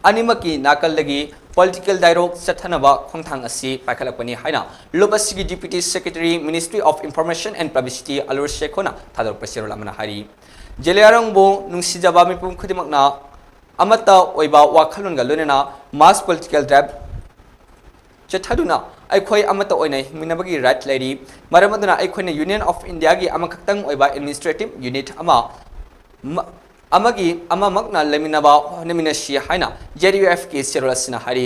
ꯑꯅꯤꯃꯛꯀꯤ ꯅꯥꯀꯜꯗꯒꯤ political dialogue ꯆꯠꯊꯅꯕ ꯈꯣꯡꯊꯥꯡ ꯑꯁꯤ ꯄꯥꯏꯈꯠꯂꯛꯄꯅꯤ ꯍꯥꯏꯅ ꯂꯨꯞ ꯑꯁꯤꯒꯤ Deputy Secretary, Ministry of Information and Publicity, ꯑꯂꯨꯔ ꯁꯦꯈꯣꯅ ꯊꯥꯗꯣꯔꯛꯄ ꯆꯦꯔꯣꯜ ꯑꯃꯅ ꯍꯥꯏꯔꯤ꯫ ꯖꯦꯂꯤꯌꯥꯔꯣꯡꯕꯨ ꯅꯨꯡꯁꯤꯖꯕ ꯃꯤꯄꯨꯝ ꯈꯨꯗꯤꯡꯃꯛꯅ ꯑꯃꯠꯇ ꯑꯣꯏꯕ ꯋꯥꯈꯜꯂꯣꯟꯒ ꯂꯣꯏꯅꯅ mass political drive ꯆꯠꯊꯗꯨꯅ ꯑꯩꯈꯣꯏ ꯑꯃꯠꯇ ꯑꯣꯏꯅ ꯍꯤꯡꯃꯤꯟꯅꯕꯒꯤ right ꯂꯩꯔꯤ꯫ ꯃꯔꯝ ꯑꯗꯨꯅ ꯑꯩꯈꯣꯏꯅ Union of India ꯒꯤ ꯑꯃꯈꯛꯇꯪ ꯑꯣꯏꯕ administrative unit ꯑꯃ ꯃ-, ꯑꯃꯒꯤ ꯑꯃꯃꯛꯅ ꯂꯩꯃꯤꯟꯅꯕ ꯍꯣꯠꯅꯃꯤꯟꯅꯁꯤ ꯍꯥꯏꯅ ꯖꯦ ꯌꯨ ꯑꯦꯐꯀꯤ ꯆꯦꯔꯣꯜ ꯑꯁꯤꯅ ꯍꯥꯏꯔꯤ꯫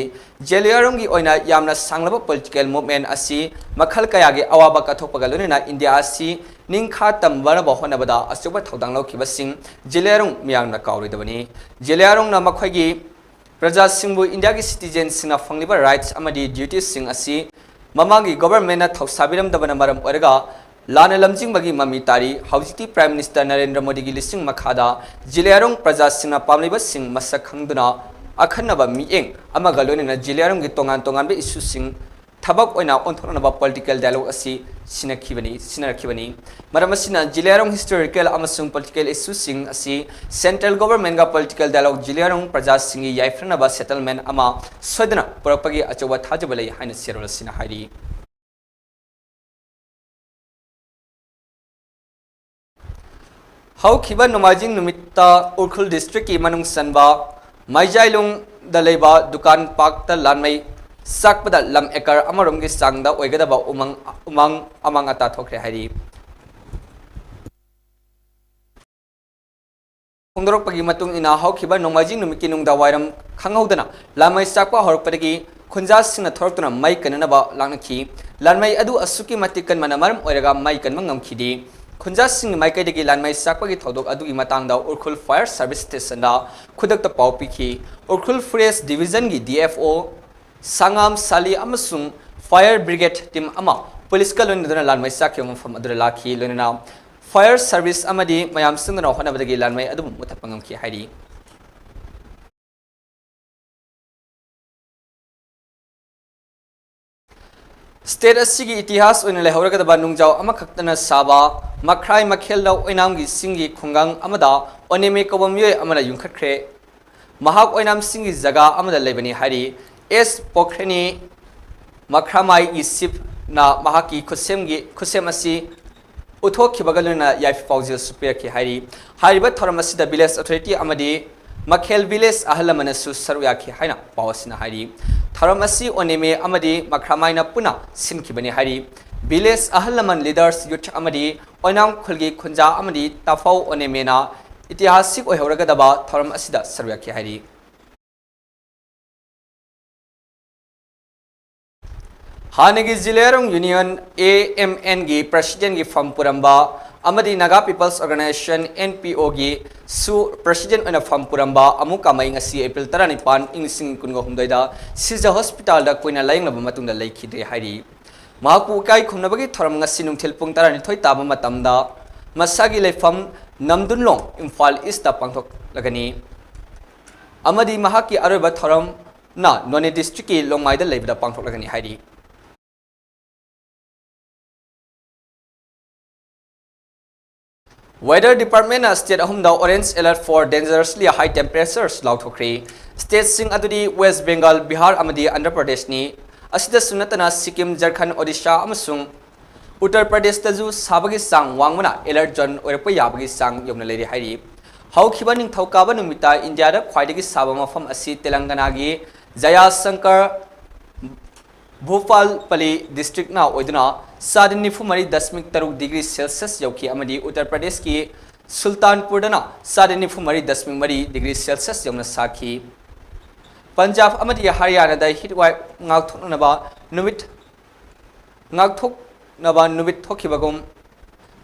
ꯖꯦꯂꯤꯌꯥꯡꯔꯣꯡꯒꯤ ꯑꯣꯏꯅ ꯌꯥꯝꯅ ꯁꯥꯡꯂꯕ ꯄꯣꯂꯤꯇꯤꯀꯦꯜ ꯃꯨꯚꯃꯦꯟꯠ ꯑꯁꯤ ꯃꯈꯜ ꯀꯌꯥꯒꯤ ꯑꯋꯥꯕ ꯀꯠꯊꯣꯛꯄꯒ ꯂꯣꯏꯅꯅ ꯏꯟꯗꯤꯌꯥ ꯑꯁꯤ ꯅꯤꯡꯈꯥ ꯇꯝꯕꯅꯕ ꯍꯣꯠꯅꯕꯗ ꯑꯆꯧꯕ ꯊꯧꯗꯥꯡ ꯂꯧꯈꯤꯕꯁꯤꯡ ꯖꯦꯂꯤꯌꯥꯡꯔꯣꯡ ꯃꯤꯌꯥꯝꯅ ꯀꯥꯎꯔꯣꯏꯗꯕꯅꯤ꯫ ꯖꯦꯂꯤꯌꯥꯡꯔꯣꯡꯅ ꯃꯈꯣꯏꯒꯤ ꯄ꯭ꯔꯖꯥꯁꯤꯡꯕꯨ ꯏꯟꯗꯤꯌꯥꯒꯤ ꯁꯤꯇꯤꯖꯦꯟꯁꯤꯡꯅ ꯐꯪꯂꯤꯕ ꯔꯥꯏꯠꯁ ꯑꯃꯗꯤ ꯗ꯭ꯌꯨꯇꯤꯁꯤꯡ ꯑꯁꯤ ꯃꯃꯥꯡꯒꯤ ꯒꯣꯚꯔꯟꯃꯦꯟꯠꯅ ꯊꯧꯁꯥꯕꯤꯔꯝꯗꯕꯅ ꯃꯔꯝ ꯑꯣꯏꯔꯒ ꯂꯥꯟꯅ ꯂꯝꯖꯤꯡꯕꯒꯤ ꯃꯃꯤ ꯇꯥꯔꯤ꯫ ꯍꯧꯖꯤꯛꯇꯤ ꯄ꯭ꯔꯥꯏꯝ ꯃꯤꯅꯤꯁꯇꯔ ꯅꯔꯦꯟꯗ꯭ꯔ ꯃꯣꯗꯤꯒꯤ ꯂꯤꯁꯤꯡ ꯃꯈꯥꯗ ꯖꯦꯂꯤꯌꯥꯡꯔꯣꯡ ꯄ꯭ꯔꯖꯥꯁꯤꯡꯅ ꯄꯥꯝꯂꯤꯕꯁꯤꯡ ꯃꯁꯛ ꯈꯪꯗꯨꯅ ꯑꯈꯟꯅꯕ ꯃꯤꯠꯌꯦꯡ ꯑꯃꯒ ꯂꯣꯏꯅꯅ ꯖꯦꯂꯤꯌꯥꯡꯔꯣꯡꯒꯤ ꯇꯣꯉꯥꯟ ꯇꯣꯉꯥꯟꯕ ꯏꯁꯨꯁꯤꯡ ꯊꯕꯛ ꯑꯣꯏꯅ ꯑꯣꯟꯊꯣꯛꯅꯅꯕ ꯄꯣꯂꯤꯇꯤꯀꯦꯜ ꯗꯥꯏꯂꯣꯒ ꯑꯁꯤ ꯁꯤꯟꯅꯈꯤꯕꯅꯤ, ꯁꯤꯟꯅꯔꯛꯈꯤꯕꯅꯤ꯫ ꯃꯔꯝ ꯑꯁꯤꯅ ꯖꯦꯂꯤꯌꯥꯡꯔꯣꯡ ꯍꯤꯁꯇꯣꯔꯤꯀꯦꯜ ꯑꯃꯁꯨꯡ ꯄꯣꯂꯤꯇꯤꯀꯦꯜ ꯏꯁꯨꯁꯤꯡ ꯑꯁꯤ central ꯒꯣꯚꯔꯟꯃꯦꯟꯠꯒ political dialogue, Zeliangrong ꯄ꯭ꯔꯖꯥꯁꯤꯡꯒꯤ ꯌꯥꯏꯐꯅꯕ settlement ꯑꯃ ꯁꯣꯏꯗꯅ ꯄꯨꯔꯛꯄꯒꯤ ꯑꯆꯧꯕ ꯊꯥꯖꯕ ꯂꯩ ꯍꯥꯏꯅ ꯆꯦꯔꯣꯜ ꯑꯁꯤꯅ ꯍꯥꯏꯔꯤ꯫ ꯍꯧꯈꯤꯕ ꯅꯣꯡꯃꯥꯏꯖꯤꯡ ꯅꯨꯃꯤꯠꯇ ꯎꯈ꯭ꯔꯨꯜ ꯗꯤꯁꯇ꯭ꯔꯤꯛꯀꯤ ꯃꯅꯨꯡ ꯆꯟꯕ ꯃꯩꯖꯥꯏꯂꯨꯡꯗ ꯂꯩꯕ ꯗꯨꯀꯥꯟ ꯄꯥꯔꯛꯇ ꯂꯥꯟꯃꯩ ꯆꯥꯛꯄꯗ ꯂꯝ ꯑꯦꯀꯔ ꯑꯃꯔꯣꯝꯒꯤ ꯆꯥꯡꯗ ꯑꯣꯏꯒꯗꯕ ꯎꯃꯪ, ꯎꯃꯪ ꯑꯃꯥꯡ ꯑꯇꯥ ꯊꯣꯛꯈ꯭ꯔꯦ ꯍꯥꯏꯔꯤ꯫ ꯐꯣꯡꯗꯣꯔꯛꯄꯒꯤ ꯃꯇꯨꯡ ꯏꯟꯅ, ꯍꯧꯈꯤꯕ ꯅꯣꯡꯃꯥꯏꯖꯤꯡ ꯅꯨꯃꯤꯠꯀꯤ ꯅꯨꯡꯗꯥꯡ ꯋꯥꯏꯔꯝ ꯈꯪꯍꯧꯗꯅ ꯂꯥꯟꯃꯩ ꯆꯥꯛꯄ ꯍꯧꯔꯛꯄꯗꯒꯤ ꯈꯨꯟꯖꯥꯁꯤꯡꯅ ꯊꯣꯔꯛꯇꯨꯅ ꯃꯩ ꯀꯟꯅꯅꯕ ꯂꯥꯛꯅꯈꯤ꯫ ꯂꯥꯟꯃꯩ ꯑꯗꯨ ꯑꯁꯨꯛꯀꯤ ꯃꯇꯤꯛ ꯀꯟꯕꯅ ꯃꯔꯝ ꯑꯣꯏꯔꯒ ꯃꯩ ꯀꯟꯕ ꯉꯝꯈꯤꯗꯦ꯫ ꯈꯨꯟꯖꯥꯁꯤꯡꯒꯤ ꯃꯥꯏꯀꯩꯗꯒꯤ ꯂꯥꯟꯃꯩ ꯆꯥꯛꯄꯒꯤ ꯊꯧꯗꯣꯛ ꯑꯗꯨꯒꯤ ꯃꯇꯥꯡꯗ ꯎꯈ꯭ꯔꯨꯜ ꯐꯥꯌꯔ ꯁꯥꯔꯚꯤꯁ ꯁ꯭ꯇꯦꯁꯟꯗ ꯈꯨꯗꯛꯇ ꯄꯥꯎ ꯄꯤꯈꯤ꯫ ꯎꯈ꯭ꯔꯨꯜ ꯐꯣꯔꯦꯁ ꯗꯤꯚꯤꯖꯟꯒꯤ ꯗꯤ ꯑꯦꯐ ꯑꯣ ꯁꯉꯥꯝ ꯁꯥꯂꯤ ꯑꯃꯁꯨꯡ ꯐꯥꯌꯔ ꯕ꯭ꯔꯤꯒꯦꯗ ꯇꯤꯝ ꯑꯃ ꯄꯨꯂꯤꯁꯀ ꯂꯣꯏꯅꯗꯨꯅ ꯂꯥꯟꯃꯩ ꯆꯥꯛꯈꯤꯕ ꯃꯐꯝ ꯑꯗꯨꯗ ꯂꯥꯛꯈꯤ꯫ ꯂꯣꯏꯅꯅ ꯐꯥꯌꯔ ꯁꯥꯔꯚꯤꯁ ꯑꯃꯗꯤ ꯃꯌꯥꯝ ꯆꯪꯗꯨꯅ ꯍꯣꯠꯅꯕꯗꯒꯤ ꯂꯥꯟꯃꯩ ꯑꯗꯨꯕꯨ ꯃꯨꯊꯠꯄ ꯉꯝꯈꯤ ꯍꯥꯏꯔꯤ꯫ ꯁ꯭ꯇꯦꯠ ꯑꯁꯤꯒꯤ ꯏꯇꯤꯍꯥꯁ ꯑꯣꯏꯅ ꯂꯩꯍꯧꯔꯒꯗꯕ ꯅꯨꯡꯖꯥꯎ ꯑꯃꯈꯛꯇꯅ ꯁꯥꯕ ꯃꯈ꯭ꯔꯥꯏ ꯃꯈꯦꯜꯗ ꯑꯣꯏꯅꯥꯝꯒꯤ ꯆꯤꯡꯒꯤ ꯈꯨꯡꯒꯪ ꯑꯃꯗ ꯑꯣꯅꯦꯃꯦ ꯀꯧꯕ ꯃꯤꯑꯣꯏ ꯑꯃꯅ ꯌꯨꯝꯈꯠꯈ꯭ꯔꯦ꯫ ꯃꯍꯥꯛ ꯑꯣꯏꯅꯥꯝ ꯆꯤꯡꯒꯤ ꯖꯒꯥ ꯑꯃꯗ ꯂꯩꯕꯅꯤ ꯍꯥꯏꯔꯤ꯫ ꯑꯦꯁ ꯄꯣꯈ꯭ꯔꯦꯅꯤ ꯃꯈ꯭ꯔꯥꯃꯥꯏꯒꯤ ꯆꯤꯐꯅ ꯃꯍꯥꯛꯀꯤ ꯈꯨꯠꯁꯦꯝꯒꯤ, ꯈꯨꯠꯁꯦꯝ ꯑꯁꯤ ꯎꯠꯊꯣꯛꯈꯤꯕꯒ ꯂꯣꯏꯅꯅ ꯌꯥꯏꯐ ꯄꯥꯎꯖꯦꯜꯁꯨ ꯄꯤꯔꯛꯈꯤ ꯍꯥꯏꯔꯤ꯫ ꯍꯥꯏꯔꯤꯕ ꯊꯧꯔꯝ ꯑꯁꯤꯗ ꯚꯤꯂꯦꯖ ꯑꯣꯊꯣꯔꯤꯇꯤ ꯑꯃꯗꯤ ꯃꯈꯦꯜ ꯚꯤꯂꯦꯖ ꯑꯍꯜ ꯂꯃꯟꯅꯁꯨ ꯁꯔꯨꯛ ꯌꯥꯈꯤ ꯍꯥꯏꯅ ꯄꯥꯎ ꯑꯁꯤꯅ ꯍꯥꯏꯔꯤ꯫ ꯊꯧꯔꯝ ꯑꯁꯤ ꯑꯣꯅꯦꯃꯦ ꯑꯃꯗꯤ ꯃꯈ꯭ꯔꯥꯃꯥꯏꯅ ꯄꯨꯟꯅ ꯁꯤꯟꯈꯤꯕꯅꯤ ꯍꯥꯏꯔꯤ꯫ ꯚꯤꯂꯦꯖ ꯑꯍꯜ ꯂꯃꯟ, ꯂꯤꯗꯔꯁ, ꯌꯨꯊ ꯑꯃꯗꯤ ꯑꯣꯏꯅꯥꯝ ꯈꯨꯜꯒꯤ ꯈꯨꯟꯖꯥ ꯑꯃꯗꯤ ꯇꯥꯐꯧ ꯑꯣꯅꯦꯃꯦꯅ ꯏꯇꯤꯍꯥꯁꯤꯛ ꯑꯣꯏꯍꯧꯔꯒꯗꯕ ꯊꯧꯔꯝ ꯑꯁꯤꯗ ꯁꯔꯨꯛ ꯌꯥꯈꯤ ꯍꯥꯏꯔꯤ꯫ ꯍꯥꯟꯅꯒꯤ ꯖꯤꯂꯦꯔꯣꯡ ꯌꯨꯅꯤꯌꯟ, ꯑꯦ ꯑꯦꯝ ꯑꯦꯟꯒꯤ ꯄ꯭ꯔꯁꯤꯗꯦꯟꯒꯤ ꯐꯝ ꯄꯨꯔꯝꯕ ꯑꯃꯗꯤ Naga people's organisation, N P ꯑꯣꯒꯤ ꯁꯨ ꯄ꯭ꯔꯁꯤꯗꯦꯟ ꯑꯣꯏꯅ ꯐꯝ ꯄꯨꯔꯝꯕ ꯑꯃꯨ ꯀꯥꯃꯩ ꯉꯁꯤ ꯑꯦꯄ꯭ꯔꯤꯜ ꯇꯔꯥꯅꯤꯄꯥꯟ, ꯏꯪ ꯂꯤꯁꯤꯡ ꯀꯨꯟꯒ ꯍꯨꯝꯗꯣꯏꯗ ꯁꯤꯖ ꯍꯣꯁꯄꯤꯇꯥꯜꯗ ꯀꯨꯏꯅ ꯂꯥꯌꯦꯡꯂꯕ ꯃꯇꯨꯡꯗ ꯂꯩꯈꯤꯗ꯭ꯔꯦ ꯍꯥꯏꯔꯤ꯫ ꯃꯍꯥꯛꯄꯨ ꯏꯀꯥꯏ ꯈꯨꯝꯅꯕꯒꯤ ꯊꯧꯔꯝ ꯉꯁꯤ ꯅꯨꯡꯊꯤꯜ ꯄꯨꯡ ꯇꯔꯥꯅꯤꯊꯣꯏ ꯇꯥꯕ ꯃꯇꯝꯗ ꯃꯁꯥꯒꯤ ꯂꯩꯐꯝ ꯅꯝꯗꯨꯟꯂꯣꯡ, ꯏꯝꯐꯥꯜ ꯏꯁꯇ ꯄꯥꯡꯊꯣꯛꯂꯒꯅꯤ ꯑꯃꯗꯤ ꯃꯍꯥꯛꯀꯤ ꯑꯔꯣꯏꯕ ꯊꯧꯔꯝꯅ ꯅꯣꯅꯦ ꯗꯤꯁꯇ꯭ꯔꯤꯛꯀꯤ ꯂꯣꯡꯃꯥꯏꯗ ꯂꯩꯕꯗ ꯄꯥꯡꯊꯣꯛꯂꯒꯅꯤ ꯍꯥꯏꯔꯤ꯫ Weather Department ꯅ state ꯑꯍꯨꯝꯗ orange alert for dangerously high temperatures ꯂꯥꯎꯊꯣꯛꯈ꯭ꯔꯦ꯫ State ꯁꯤꯡ ꯑꯗꯨꯗꯤ West Bengal, ꯕꯤꯍꯥꯔ ꯑꯃꯗꯤ ꯑꯟꯙ꯭ꯔ ꯄ꯭ꯔꯗꯦꯁꯅꯤ꯫ ꯑꯁꯤꯗꯁꯨ ꯅꯠꯇꯅ ꯁꯤꯛꯀꯤꯝ, ꯖꯔꯈꯟ, ꯑꯣꯗꯤꯁꯥ ꯑꯃꯁꯨꯡ ꯎꯠꯇꯔ ꯄ꯭ꯔꯗꯦꯁꯇꯁꯨ ꯁꯥꯕꯒꯤ ꯆꯥꯡ ꯋꯥꯡꯕꯅ alert zone ꯑꯣꯏꯔꯛꯄ ꯌꯥꯕꯒꯤ ꯆꯥꯡ ꯌꯧꯅ ꯂꯩꯔꯦ ꯍꯥꯏꯔꯤ꯫ ꯍꯧꯈꯤꯕ ꯅꯤꯡꯊꯧꯀꯥꯕ ꯅꯨꯃꯤꯠꯇ ꯏꯟꯗꯤꯌꯥꯗ ꯈ꯭ꯋꯥꯏꯗꯒꯤ ꯁꯥꯕ ꯃꯐꯝ ꯑꯁꯤ ꯇꯦꯂꯪꯒꯅꯥꯒꯤ ꯖꯌꯥꯁꯪꯀꯔ ꯚꯨꯄꯥꯜꯄꯂꯤ ꯗꯤꯁꯇ꯭ꯔꯤꯛꯅ ꯑꯣꯏꯗꯨꯅ ꯆꯥꯗ ꯅꯤꯐꯨ ꯃꯔꯤ ꯗꯁꯃꯤꯛ ꯇꯔꯨꯛ ꯗꯤꯒ꯭ꯔꯤ ꯁꯦꯜꯁꯤꯌꯁ ꯌꯧꯈꯤ ꯑꯃꯗꯤ ꯎꯠꯇꯔ ꯄ꯭ꯔꯗꯦꯁꯀꯤ ꯁꯨꯜꯇꯥꯟꯄꯨꯔꯗꯅ ꯆꯥꯗ ꯅꯤꯐꯨ ꯃꯔꯤ ꯗꯁꯃꯤꯛ ꯃꯔꯤ ꯗꯤꯒ꯭ꯔꯤ ꯁꯦꯜꯁꯤꯌꯁ ꯌꯧꯅ ꯁꯥꯈꯤ꯫ ꯄꯟꯖꯥꯕ ꯑꯃꯗꯤ ꯍꯔꯤꯌꯥꯅꯥꯗ heat wave ꯉꯥꯛꯊꯣꯛꯅꯅꯕ ꯅꯨꯃꯤꯠ, ꯉꯥꯛꯊꯣꯛꯅꯕ ꯅꯨꯃꯤꯠ ꯊꯣꯛꯈꯤꯕꯒꯨꯝ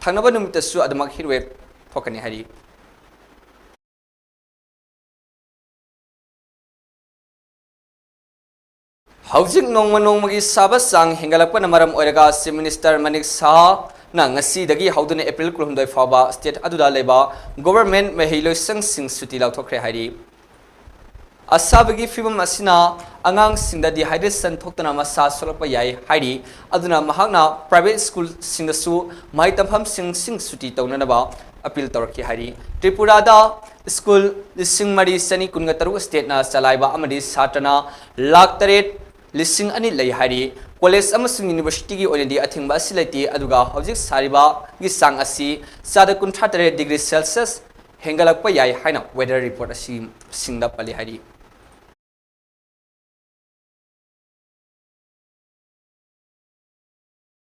ꯊꯪꯅꯕ ꯅꯨꯃꯤꯠꯇꯁꯨ ꯑꯗꯨꯃꯛ heat wave ꯊꯣꯛꯀꯅꯤ ꯍꯥꯏꯔꯤ꯫ ꯍꯧꯖꯤꯛ ꯅꯣꯡꯃ ꯅꯣꯡꯃꯒꯤ ꯁꯥꯕ ꯆꯥꯡ ꯍꯦꯟꯒꯠꯂꯛꯄꯅ ꯃꯔꯝ ꯑꯣꯏꯔꯒ Chief Minister ꯃꯅꯤꯛ ꯁꯍꯥꯅ ꯉꯁꯤꯗꯒꯤ ꯍꯧꯗꯨꯅ ꯑꯦꯄ꯭ꯔꯤꯜ ꯀꯨꯟꯍꯨꯝꯗꯣꯏ ꯐꯥꯎꯕ state ꯑꯗꯨꯗ ꯂꯩꯕ government ꯃꯍꯩ ꯂꯣꯏꯁꯪꯁꯤꯡ ꯁꯨꯇꯤ ꯂꯧꯊꯣꯛꯈ꯭ꯔꯦ ꯍꯥꯏꯔꯤ꯫ ꯑꯁꯥꯕꯒꯤ ꯐꯤꯕꯝ ꯑꯁꯤꯅ ꯑꯉꯥꯡꯁꯤꯡꯗ dehydration ꯊꯣꯛꯇꯨꯅ ꯃꯁꯥ ꯁꯣꯛꯂꯛꯄ ꯌꯥꯏ ꯍꯥꯏꯔꯤ꯫ ꯑꯗꯨꯅ ꯃꯍꯥꯛꯅ private schoolꯁꯤꯡꯗꯁꯨ ꯃꯍꯩ ꯇꯝꯐꯝꯁꯤꯡ ꯁꯨꯇꯤ ꯇꯧꯅꯅꯕ appeal ꯇꯧꯔꯛꯈꯤ ꯍꯥꯏꯔꯤ꯫ ꯇ꯭ꯔꯤꯄꯨꯔꯥꯗ school ꯂꯤꯁꯤꯡ ꯃꯔꯤ ꯆꯅꯤ ꯀꯨꯟꯒ ꯇꯔꯨꯛ stateꯅ ꯆꯂꯥꯏꯕ ꯑꯃꯗꯤ ꯁꯥꯇ꯭ꯔꯅ ꯂꯥꯈ ꯇꯔꯦꯠ ꯂꯤꯁꯤꯡ ꯑꯅꯤ ꯂꯩ ꯍꯥꯏꯔꯤ꯫ College ꯑꯃꯁꯨꯡ universityꯒꯤ ꯑꯣꯏꯅꯗꯤ ꯑꯊꯤꯡꯕ ꯑꯁꯤ ꯂꯩꯇꯦ, ꯑꯗꯨꯒ ꯍꯧꯖꯤꯛ ꯁꯥꯔꯤꯕꯒꯤ ꯆꯥꯡ ꯑꯁꯤ ꯆꯥꯗ ꯀꯨꯟꯊ꯭ꯔꯥ ꯇꯔꯦꯠ ꯗꯤꯒ꯭ꯔꯤ ꯁꯦꯜꯁꯤꯌꯁ ꯍꯦꯟꯒꯠꯂꯛꯄ ꯌꯥꯏ ꯍꯥꯏꯅ weather report ꯑꯁꯤ ꯁꯤꯡꯗ ꯄꯜꯂꯤ ꯍꯥꯏꯔꯤ꯫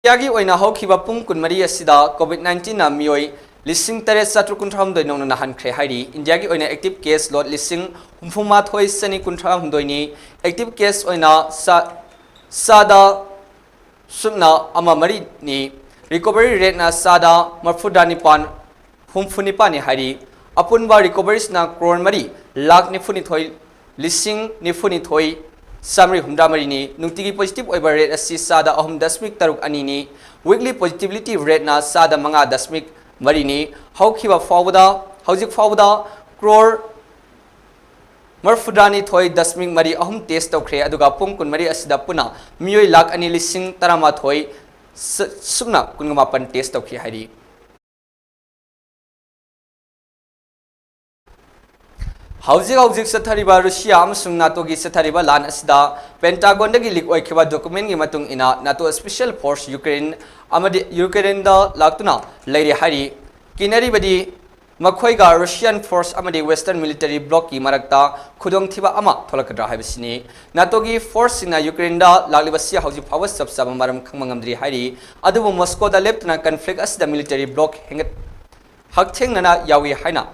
ꯏꯟꯗꯤꯌꯥꯒꯤ ꯑꯣꯏꯅ ꯍꯧꯈꯤꯕ ꯄꯨꯡ ꯀꯨꯟꯃꯔꯤ ꯑꯁꯤꯗ COVID nineteenꯅ ꯃꯤꯑꯣꯏ ꯂꯤꯁꯤꯡ ꯇꯔꯦꯠ ꯆꯥꯇ꯭ꯔꯨꯛ ꯀꯨꯟꯊ꯭ꯔꯥ ꯍꯨꯝꯗꯣꯏ ꯅꯧꯅ ꯅꯥꯍꯟꯈ꯭ꯔꯦ ꯍꯥꯏꯔꯤ꯫ ꯏꯟꯗꯤꯌꯥꯒꯤ ꯑꯣꯏꯅ active case load ꯂꯤꯁꯤꯡ ꯍꯨꯝꯐꯨ ꯃꯥꯊꯣꯏ ꯆꯅꯤ ꯀꯨꯟꯊ꯭ꯔꯥ ꯍꯨꯝꯗꯣꯏꯅꯤ꯫ Active case ꯑꯣꯏꯅ ꯆꯥ-, ꯆꯥꯗ ꯁꯨꯞꯅ ꯑꯃ ꯃꯔꯤꯅꯤ꯫ Recovery rateꯅ ꯆꯥꯗ ꯃꯔꯐꯨꯇꯔꯥ ꯅꯤꯄꯥꯟ ꯍꯨꯝꯐꯨ ꯅꯤꯄꯥꯟꯅꯤ ꯍꯥꯏꯔꯤ꯫ ꯑꯄꯨꯟꯕ recoverieꯁꯅ ꯀ꯭ꯔꯣꯔ ꯃꯔꯤ ꯂꯥꯈ ꯅꯤꯐꯨ ꯅꯤꯊꯣꯏ ꯂꯤꯁꯤꯡ ꯅꯤꯐꯨ ꯅꯤꯊꯣꯏ ꯆꯥꯃꯔꯤ ꯍꯨꯝꯗ꯭ꯔꯥ ꯃꯔꯤꯅꯤ꯫ ꯅꯨꯡꯇꯤꯒꯤ positive ꯑꯣꯏꯕ rate ꯑꯁꯤ ꯆꯥꯗ ꯑꯍꯨꯝ ꯗꯁꯃꯤꯛ ꯇꯔꯨꯛ ꯑꯅꯤꯅꯤ꯫ Weekly positivity rateꯅ ꯆꯥꯗ ꯃꯉꯥ ꯗꯁꯃꯤꯛ ꯃꯔꯤꯅꯤ꯫ ꯍꯧꯈꯤꯕ ꯐꯥꯎꯕꯗ, ꯍꯧꯖꯤꯛ ꯐꯥꯎꯕꯗ ꯀ꯭ꯔꯣꯔ ꯃꯔꯐꯨꯇꯔꯥ ꯅꯤꯊꯣꯏ ꯗꯁꯃꯤꯛ ꯃꯔꯤ ꯑꯍꯨꯝ test ꯇꯧꯈ꯭ꯔꯦ, ꯑꯗꯨꯒ ꯄꯨꯡ ꯀꯨꯟꯃꯔꯤ ꯑꯁꯤꯗ ꯄꯨꯟꯅ ꯃꯤꯑꯣꯏ ꯂꯥꯈ ꯑꯅꯤ ꯂꯤꯁꯤꯡ ꯇꯔꯥꯃꯥꯊꯣꯏ ꯁ-, ꯁꯨꯞꯅ ꯀꯨꯟꯒ ꯃꯥꯄꯟ test ꯇꯧꯈꯤ ꯍꯥꯏꯔꯤ꯫ ꯍꯧꯖꯤꯛ ꯍꯧꯖꯤꯛ ꯆꯠꯊꯔꯤꯕ ꯔꯨꯁꯤꯌꯥ ꯑꯃꯁꯨꯡ NATOꯒꯤ ꯆꯠꯊꯔꯤꯕ ꯂꯥꯟ ꯑꯁꯤꯗ Pentagonꯗꯒꯤ leak ꯑꯣꯏꯈꯤꯕ documentꯀꯤ ꯃꯇꯨꯡ ꯏꯟꯅ, NATO special force Ukraine ꯑꯃꯗꯤ Ukraineꯗ ꯂꯥꯛꯇꯨꯅ ꯂꯩꯔꯦ ꯍꯥꯏꯔꯤ꯫ ꯀꯤꯅꯔꯤꯕꯗꯤ ꯃꯈꯣꯏꯒ Russian force ꯑꯃꯗꯤ Western military blocꯀꯤ ꯃꯔꯛꯇ ꯈꯨꯗꯣꯡꯊꯤꯕ ꯑꯃ ꯊꯣꯛꯂꯛꯀꯗ꯭ꯔꯥ ꯍꯥꯏꯕꯁꯤꯅꯤ꯫ NATOꯒꯤ forceꯁꯤꯡꯅ Ukraineꯗ ꯂꯥꯛꯂꯤꯕꯁꯤ ꯍꯧꯖꯤꯛ ꯐꯥꯎꯕ ꯆꯞ ꯆꯥꯕ ꯃꯔꯝ ꯈꯪꯕ ꯉꯝꯗ꯭ꯔꯤ ꯍꯥꯏꯔꯤ꯫ ꯑꯗꯨꯕꯨ Moscowꯗ ꯂꯦꯞꯇꯅ conflict ꯑꯁꯤꯗ military bloc ꯍꯦꯟꯒꯠ-, ꯍꯛꯊꯦꯡꯅꯅ ꯌꯥꯎꯏ ꯍꯥꯏꯅ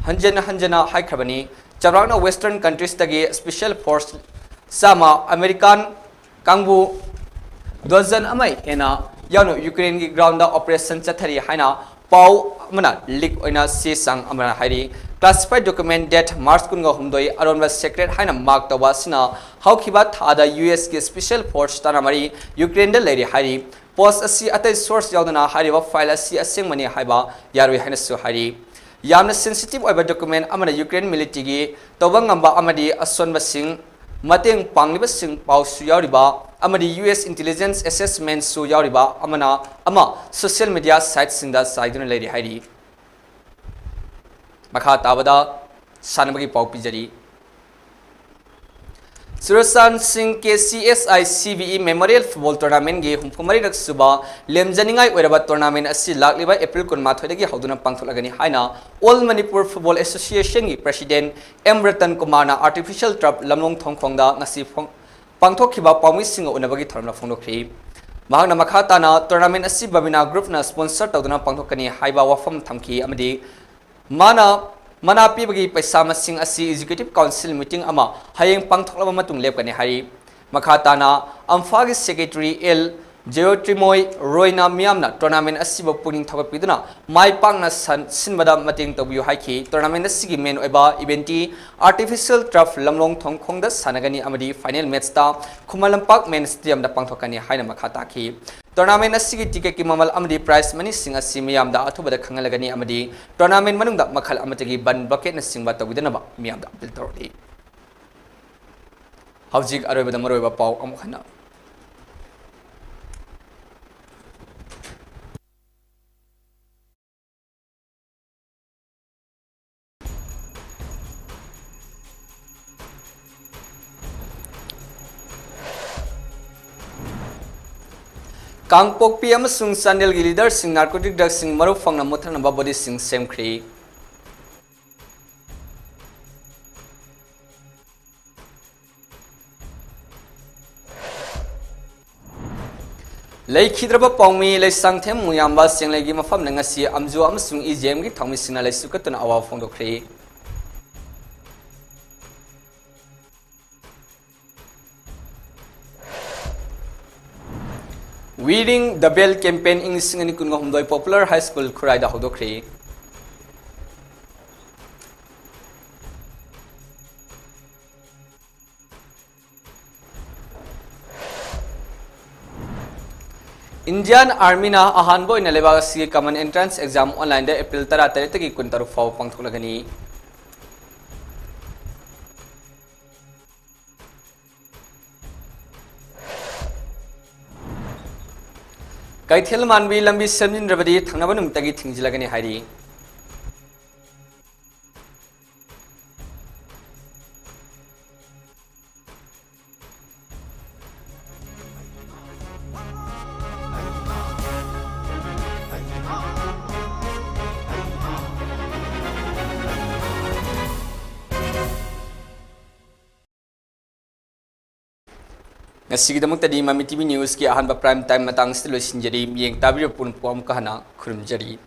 ꯍꯟꯖꯟ ꯍꯟꯖꯟꯅ ꯍꯥꯏꯈ꯭ꯔꯕꯅꯤ꯫ ꯆꯥꯎꯔꯥꯛꯅ Western countriesꯇꯒꯤ special force ꯆꯥꯝꯃ, American ꯀꯥꯡꯕꯨ dozen ꯑꯃ ꯍꯦꯟꯅ ꯌꯥꯎꯅ Ukraineꯒꯤ groundꯗ operation ꯆꯠꯊꯔꯤ ꯍꯥꯏꯅ ꯄꯥꯎ ꯑꯃꯅ leak ꯑꯣꯏꯅ ꯆꯦ ꯆꯥꯡ ꯑꯃꯅ ꯍꯥꯏꯔꯤ꯫ Classified document date March ꯀꯨꯟꯒ ꯍꯨꯝꯗꯣꯏ ꯑꯔꯣꯟꯕ secret ꯍꯥꯏꯅ mark ꯇꯧꯕ ꯑꯁꯤꯅ ꯍꯧꯈꯤꯕ ꯊꯥꯗ USꯀꯤ special force ꯇꯔꯥ ꯃꯔꯤ Ukraineꯗ ꯂꯩꯔꯤ ꯍꯥꯏꯔꯤ꯫ Post ꯑꯁꯤ ꯑꯇꯩ source ꯌꯥꯎꯗꯅ ꯍꯥꯏꯔꯤꯕ file ꯑꯁꯤ ꯑꯁꯦꯡꯕꯅꯤ ꯍꯥꯏꯕ ꯌꯥꯔꯣꯏ ꯍꯥꯏꯅꯁꯨ ꯍꯥꯏꯔꯤ꯫ ꯌꯥꯝꯅ sensitive ꯑꯣꯏꯕ document ꯑꯃꯅ Ukraine militaryꯒꯤ ꯇꯧꯕ ꯉꯝꯕ ꯑꯃꯗꯤ ꯑꯁꯣꯟꯕꯁꯤꯡ ꯃꯇꯦꯡ ꯄꯥꯡꯂꯤꯕꯁꯤꯡ ꯄꯥꯎꯁꯨ ꯌꯥꯎꯔꯤꯕ ꯑꯃꯗꯤ US intelligence assessmentꯁꯨ ꯌꯥꯎꯔꯤꯕ ꯑꯃꯅ ꯑꯃ social media siteꯁꯤꯡꯗ ꯆꯥꯏꯗꯨꯅ ꯂꯩꯔꯤ ꯍꯥꯏꯔꯤ꯫ ꯃꯈꯥ ꯇꯥꯕꯗ ꯁꯥꯟꯅꯕꯒꯤ ꯄꯥꯎ ꯄꯤꯖꯔꯤ꯫ ꯆꯨꯔꯆꯥꯟ ꯁꯤꯡ K C S I C B E Memorial Football Tournamentꯒꯤ ꯍꯨꯝꯐꯨ ꯃꯔꯤꯔꯛ ꯁꯨꯕ ꯂꯦꯝꯖꯅꯤꯡꯉꯥꯏ ꯑꯣꯏꯔꯕ tournament ꯑꯁꯤ ꯂꯥꯛꯂꯤꯕ April ꯀꯨꯟꯃꯥꯊꯣꯏꯗꯒꯤ ꯍꯧꯗꯨꯅ ꯄꯥꯡꯊꯣꯛꯂꯒꯅꯤ ꯍꯥꯏꯅ All Manipur Football Associationꯒꯤ President M Ratan ꯀꯨꯃꯥꯔꯅ artificial turf ꯂꯝꯂꯣꯡ ꯊꯣꯡꯈꯣꯡꯗ ꯉꯁꯤ ꯐꯣꯡ-, ꯄꯥꯡꯊꯣꯛꯈꯤꯕ ꯄꯥꯎꯃꯤꯁꯤꯡꯒ ꯎꯅꯕꯒꯤ ꯊꯧꯔꯝꯗ ꯐꯣꯡꯗꯣꯛꯈ꯭ꯔꯤ꯫ ꯃꯍꯥꯛꯅ ꯃꯈꯥ ꯇꯥꯅ tournament ꯑꯁꯤ Babina Groupꯅ sponsor ꯇꯧꯗꯨꯅ ꯄꯥꯡꯊꯣꯛꯀꯅꯤ ꯍꯥꯏꯕ ꯋꯥꯐꯝ ꯊꯝꯈꯤ ꯑꯃꯗꯤ ꯃꯥꯅ ꯃꯅꯥ ꯄꯤꯕꯒꯤ ꯄꯩꯁꯥ ꯃꯁꯤꯡ ꯑꯁꯤ Executive Council meeting ꯑꯃ ꯍꯌꯦꯡ ꯄꯥꯡꯊꯣꯛꯂꯕ ꯃꯇꯨꯡ ꯂꯦꯞꯀꯅꯤ ꯍꯥꯏꯔꯤ꯫ ꯃꯈꯥ ꯇꯥꯅ ꯑꯝꯐꯥꯒꯤ Secretary ꯑꯦꯜ ꯖꯦꯌꯣꯇ꯭ꯔꯤꯃꯣꯏ ꯔꯣꯏꯅ ꯃꯤꯌꯥꯝꯅ tournament ꯑꯁꯤꯕꯨ ꯄꯨꯛꯅꯤꯡ ꯊꯧꯒꯠꯄꯤꯗꯨꯅ ꯃꯥꯏ ꯄꯥꯛꯅ ꯁꯟ-, ꯁꯤꯟꯕꯗ ꯃꯇꯦꯡ ꯇꯧꯕꯤꯌꯨ ꯍꯥꯏꯈꯤ꯫ Tournament ꯑꯁꯤꯒꯤ main ꯑꯣꯏꯕ eventꯇꯤ artificial turf ꯂꯝꯂꯣꯡ ꯊꯣꯡꯈꯣꯡꯗ ꯁꯥꯟꯅꯒꯅꯤ ꯑꯃꯗꯤ final matchꯇ ꯈꯨꯃꯟ ꯂꯝꯄꯥꯛ main stadiumꯗ ꯄꯥꯡꯊꯣꯛꯀꯅꯤ ꯍꯥꯏꯅ ꯃꯈꯥ ꯇꯥꯈꯤ꯫ Tournament ꯑꯁꯤꯒꯤ ticketꯀꯤ ꯃꯃꯜ ꯑꯃꯗꯤ prize moneyꯁꯤꯡ ꯑꯁꯤ ꯃꯤꯌꯥꯝꯗ ꯑꯊꯨꯕꯗ ꯈꯪꯍꯜꯂꯒꯅꯤ ꯑꯃꯗꯤ tournament ꯃꯅꯨꯡꯗ ꯃꯈꯜ ꯑꯃꯠꯇꯒꯤ bun bucketꯅꯆꯤꯡꯕ ꯇꯧꯕꯤꯗꯅꯕ ꯃꯤꯌꯥꯝꯗ appeal ꯇꯧꯔꯛꯂꯤ꯫ ꯍꯧꯖꯤꯛ ꯑꯔꯣꯏꯕꯗ ꯃꯔꯨꯑꯣꯏꯕ ꯄꯥꯎ ꯑꯃꯨꯛ ꯍꯟꯅ꯫ ꯀꯥꯡꯄꯣꯛꯄꯤ ꯑꯃꯁꯨꯡ ꯆꯥꯟꯗꯦꯜꯒꯤ leaderꯁꯤꯡ narcotic drugsꯁꯤꯡ ꯃꯔꯨ ꯐꯪꯅ ꯃꯨꯠꯊꯠꯅꯕ bodyꯁꯤꯡ ꯁꯦꯝꯈ꯭ꯔꯤ꯫ ꯂꯩꯈꯤꯗ꯭ꯔꯕ ꯄꯥꯎꯃꯤ ꯂꯩꯁꯥꯡꯊꯦꯝ ꯃꯨꯌꯥꯝꯕ ꯆꯦꯡꯂꯩꯒꯤ ꯃꯐꯝꯗ ꯉꯁꯤ ꯑꯝꯖꯨ ꯑꯃꯁꯨꯡ ꯏꯖꯦꯝꯒꯤ ꯊꯧꯃꯤꯁꯤꯡꯅ ꯂꯩꯁꯨ ꯀꯠꯇꯨꯅ ꯑꯋꯥꯕ ꯐꯣꯡꯗꯣꯛꯈ꯭ꯔꯤ꯫ We Ring the Bell campaign ꯏꯪ ꯂꯤꯁꯤꯡ ꯑꯅꯤ ꯀꯨꯟꯒ ꯍꯨꯝꯗꯣꯏ Popular High School ꯈꯨꯔꯥꯏꯗ ꯍꯧꯗꯣꯛꯈ꯭ꯔꯤ꯫ Indian Armyꯅ ꯑꯍꯥꯟꯕ ꯑꯣꯏꯅ ꯂꯩꯕꯥꯛ ꯑꯁꯤꯒꯤ common entrance exam onlineꯗ April ꯇꯔꯥꯇꯔꯦꯠꯇꯒꯤ ꯀꯨꯟꯇꯔꯨꯛ ꯐꯥꯎꯕ ꯄꯥꯡꯊꯣꯛꯂꯒꯅꯤ꯫ ꯀꯩꯊꯦꯜ ꯃꯥꯟꯕꯤ ꯂꯝꯕꯤ ꯁꯦꯝꯖꯤꯟꯗ꯭ꯔꯕꯗꯤ ꯊꯪꯅꯕ ꯅꯨꯃꯤꯠꯇꯒꯤ ꯊꯤꯡꯖꯤꯜꯂꯒꯅꯤ ꯍꯥꯏꯔꯤ꯫ ꯑꯁꯤꯒꯤꯗꯃꯛꯇꯗꯤ ꯃꯃꯤ ꯇꯤ ꯚꯤ ꯅ꯭ꯌꯨꯁꯀꯤ ꯑꯍꯥꯟꯕ ꯄ꯭ꯔꯥꯏꯝ ꯇꯥꯏꯝ ꯃꯇꯥꯡ ꯑꯁꯤꯗ ꯂꯣꯏꯁꯤꯟꯖꯔꯤ꯫ ꯃꯤꯠꯌꯦꯡ ꯇꯥꯕꯤꯔꯤꯕ ꯄꯨꯝꯅꯃꯛꯄꯨ ꯑꯃꯨꯛꯀ ꯍꯟꯅ ꯈꯨꯔꯨꯝꯖꯔꯤ꯫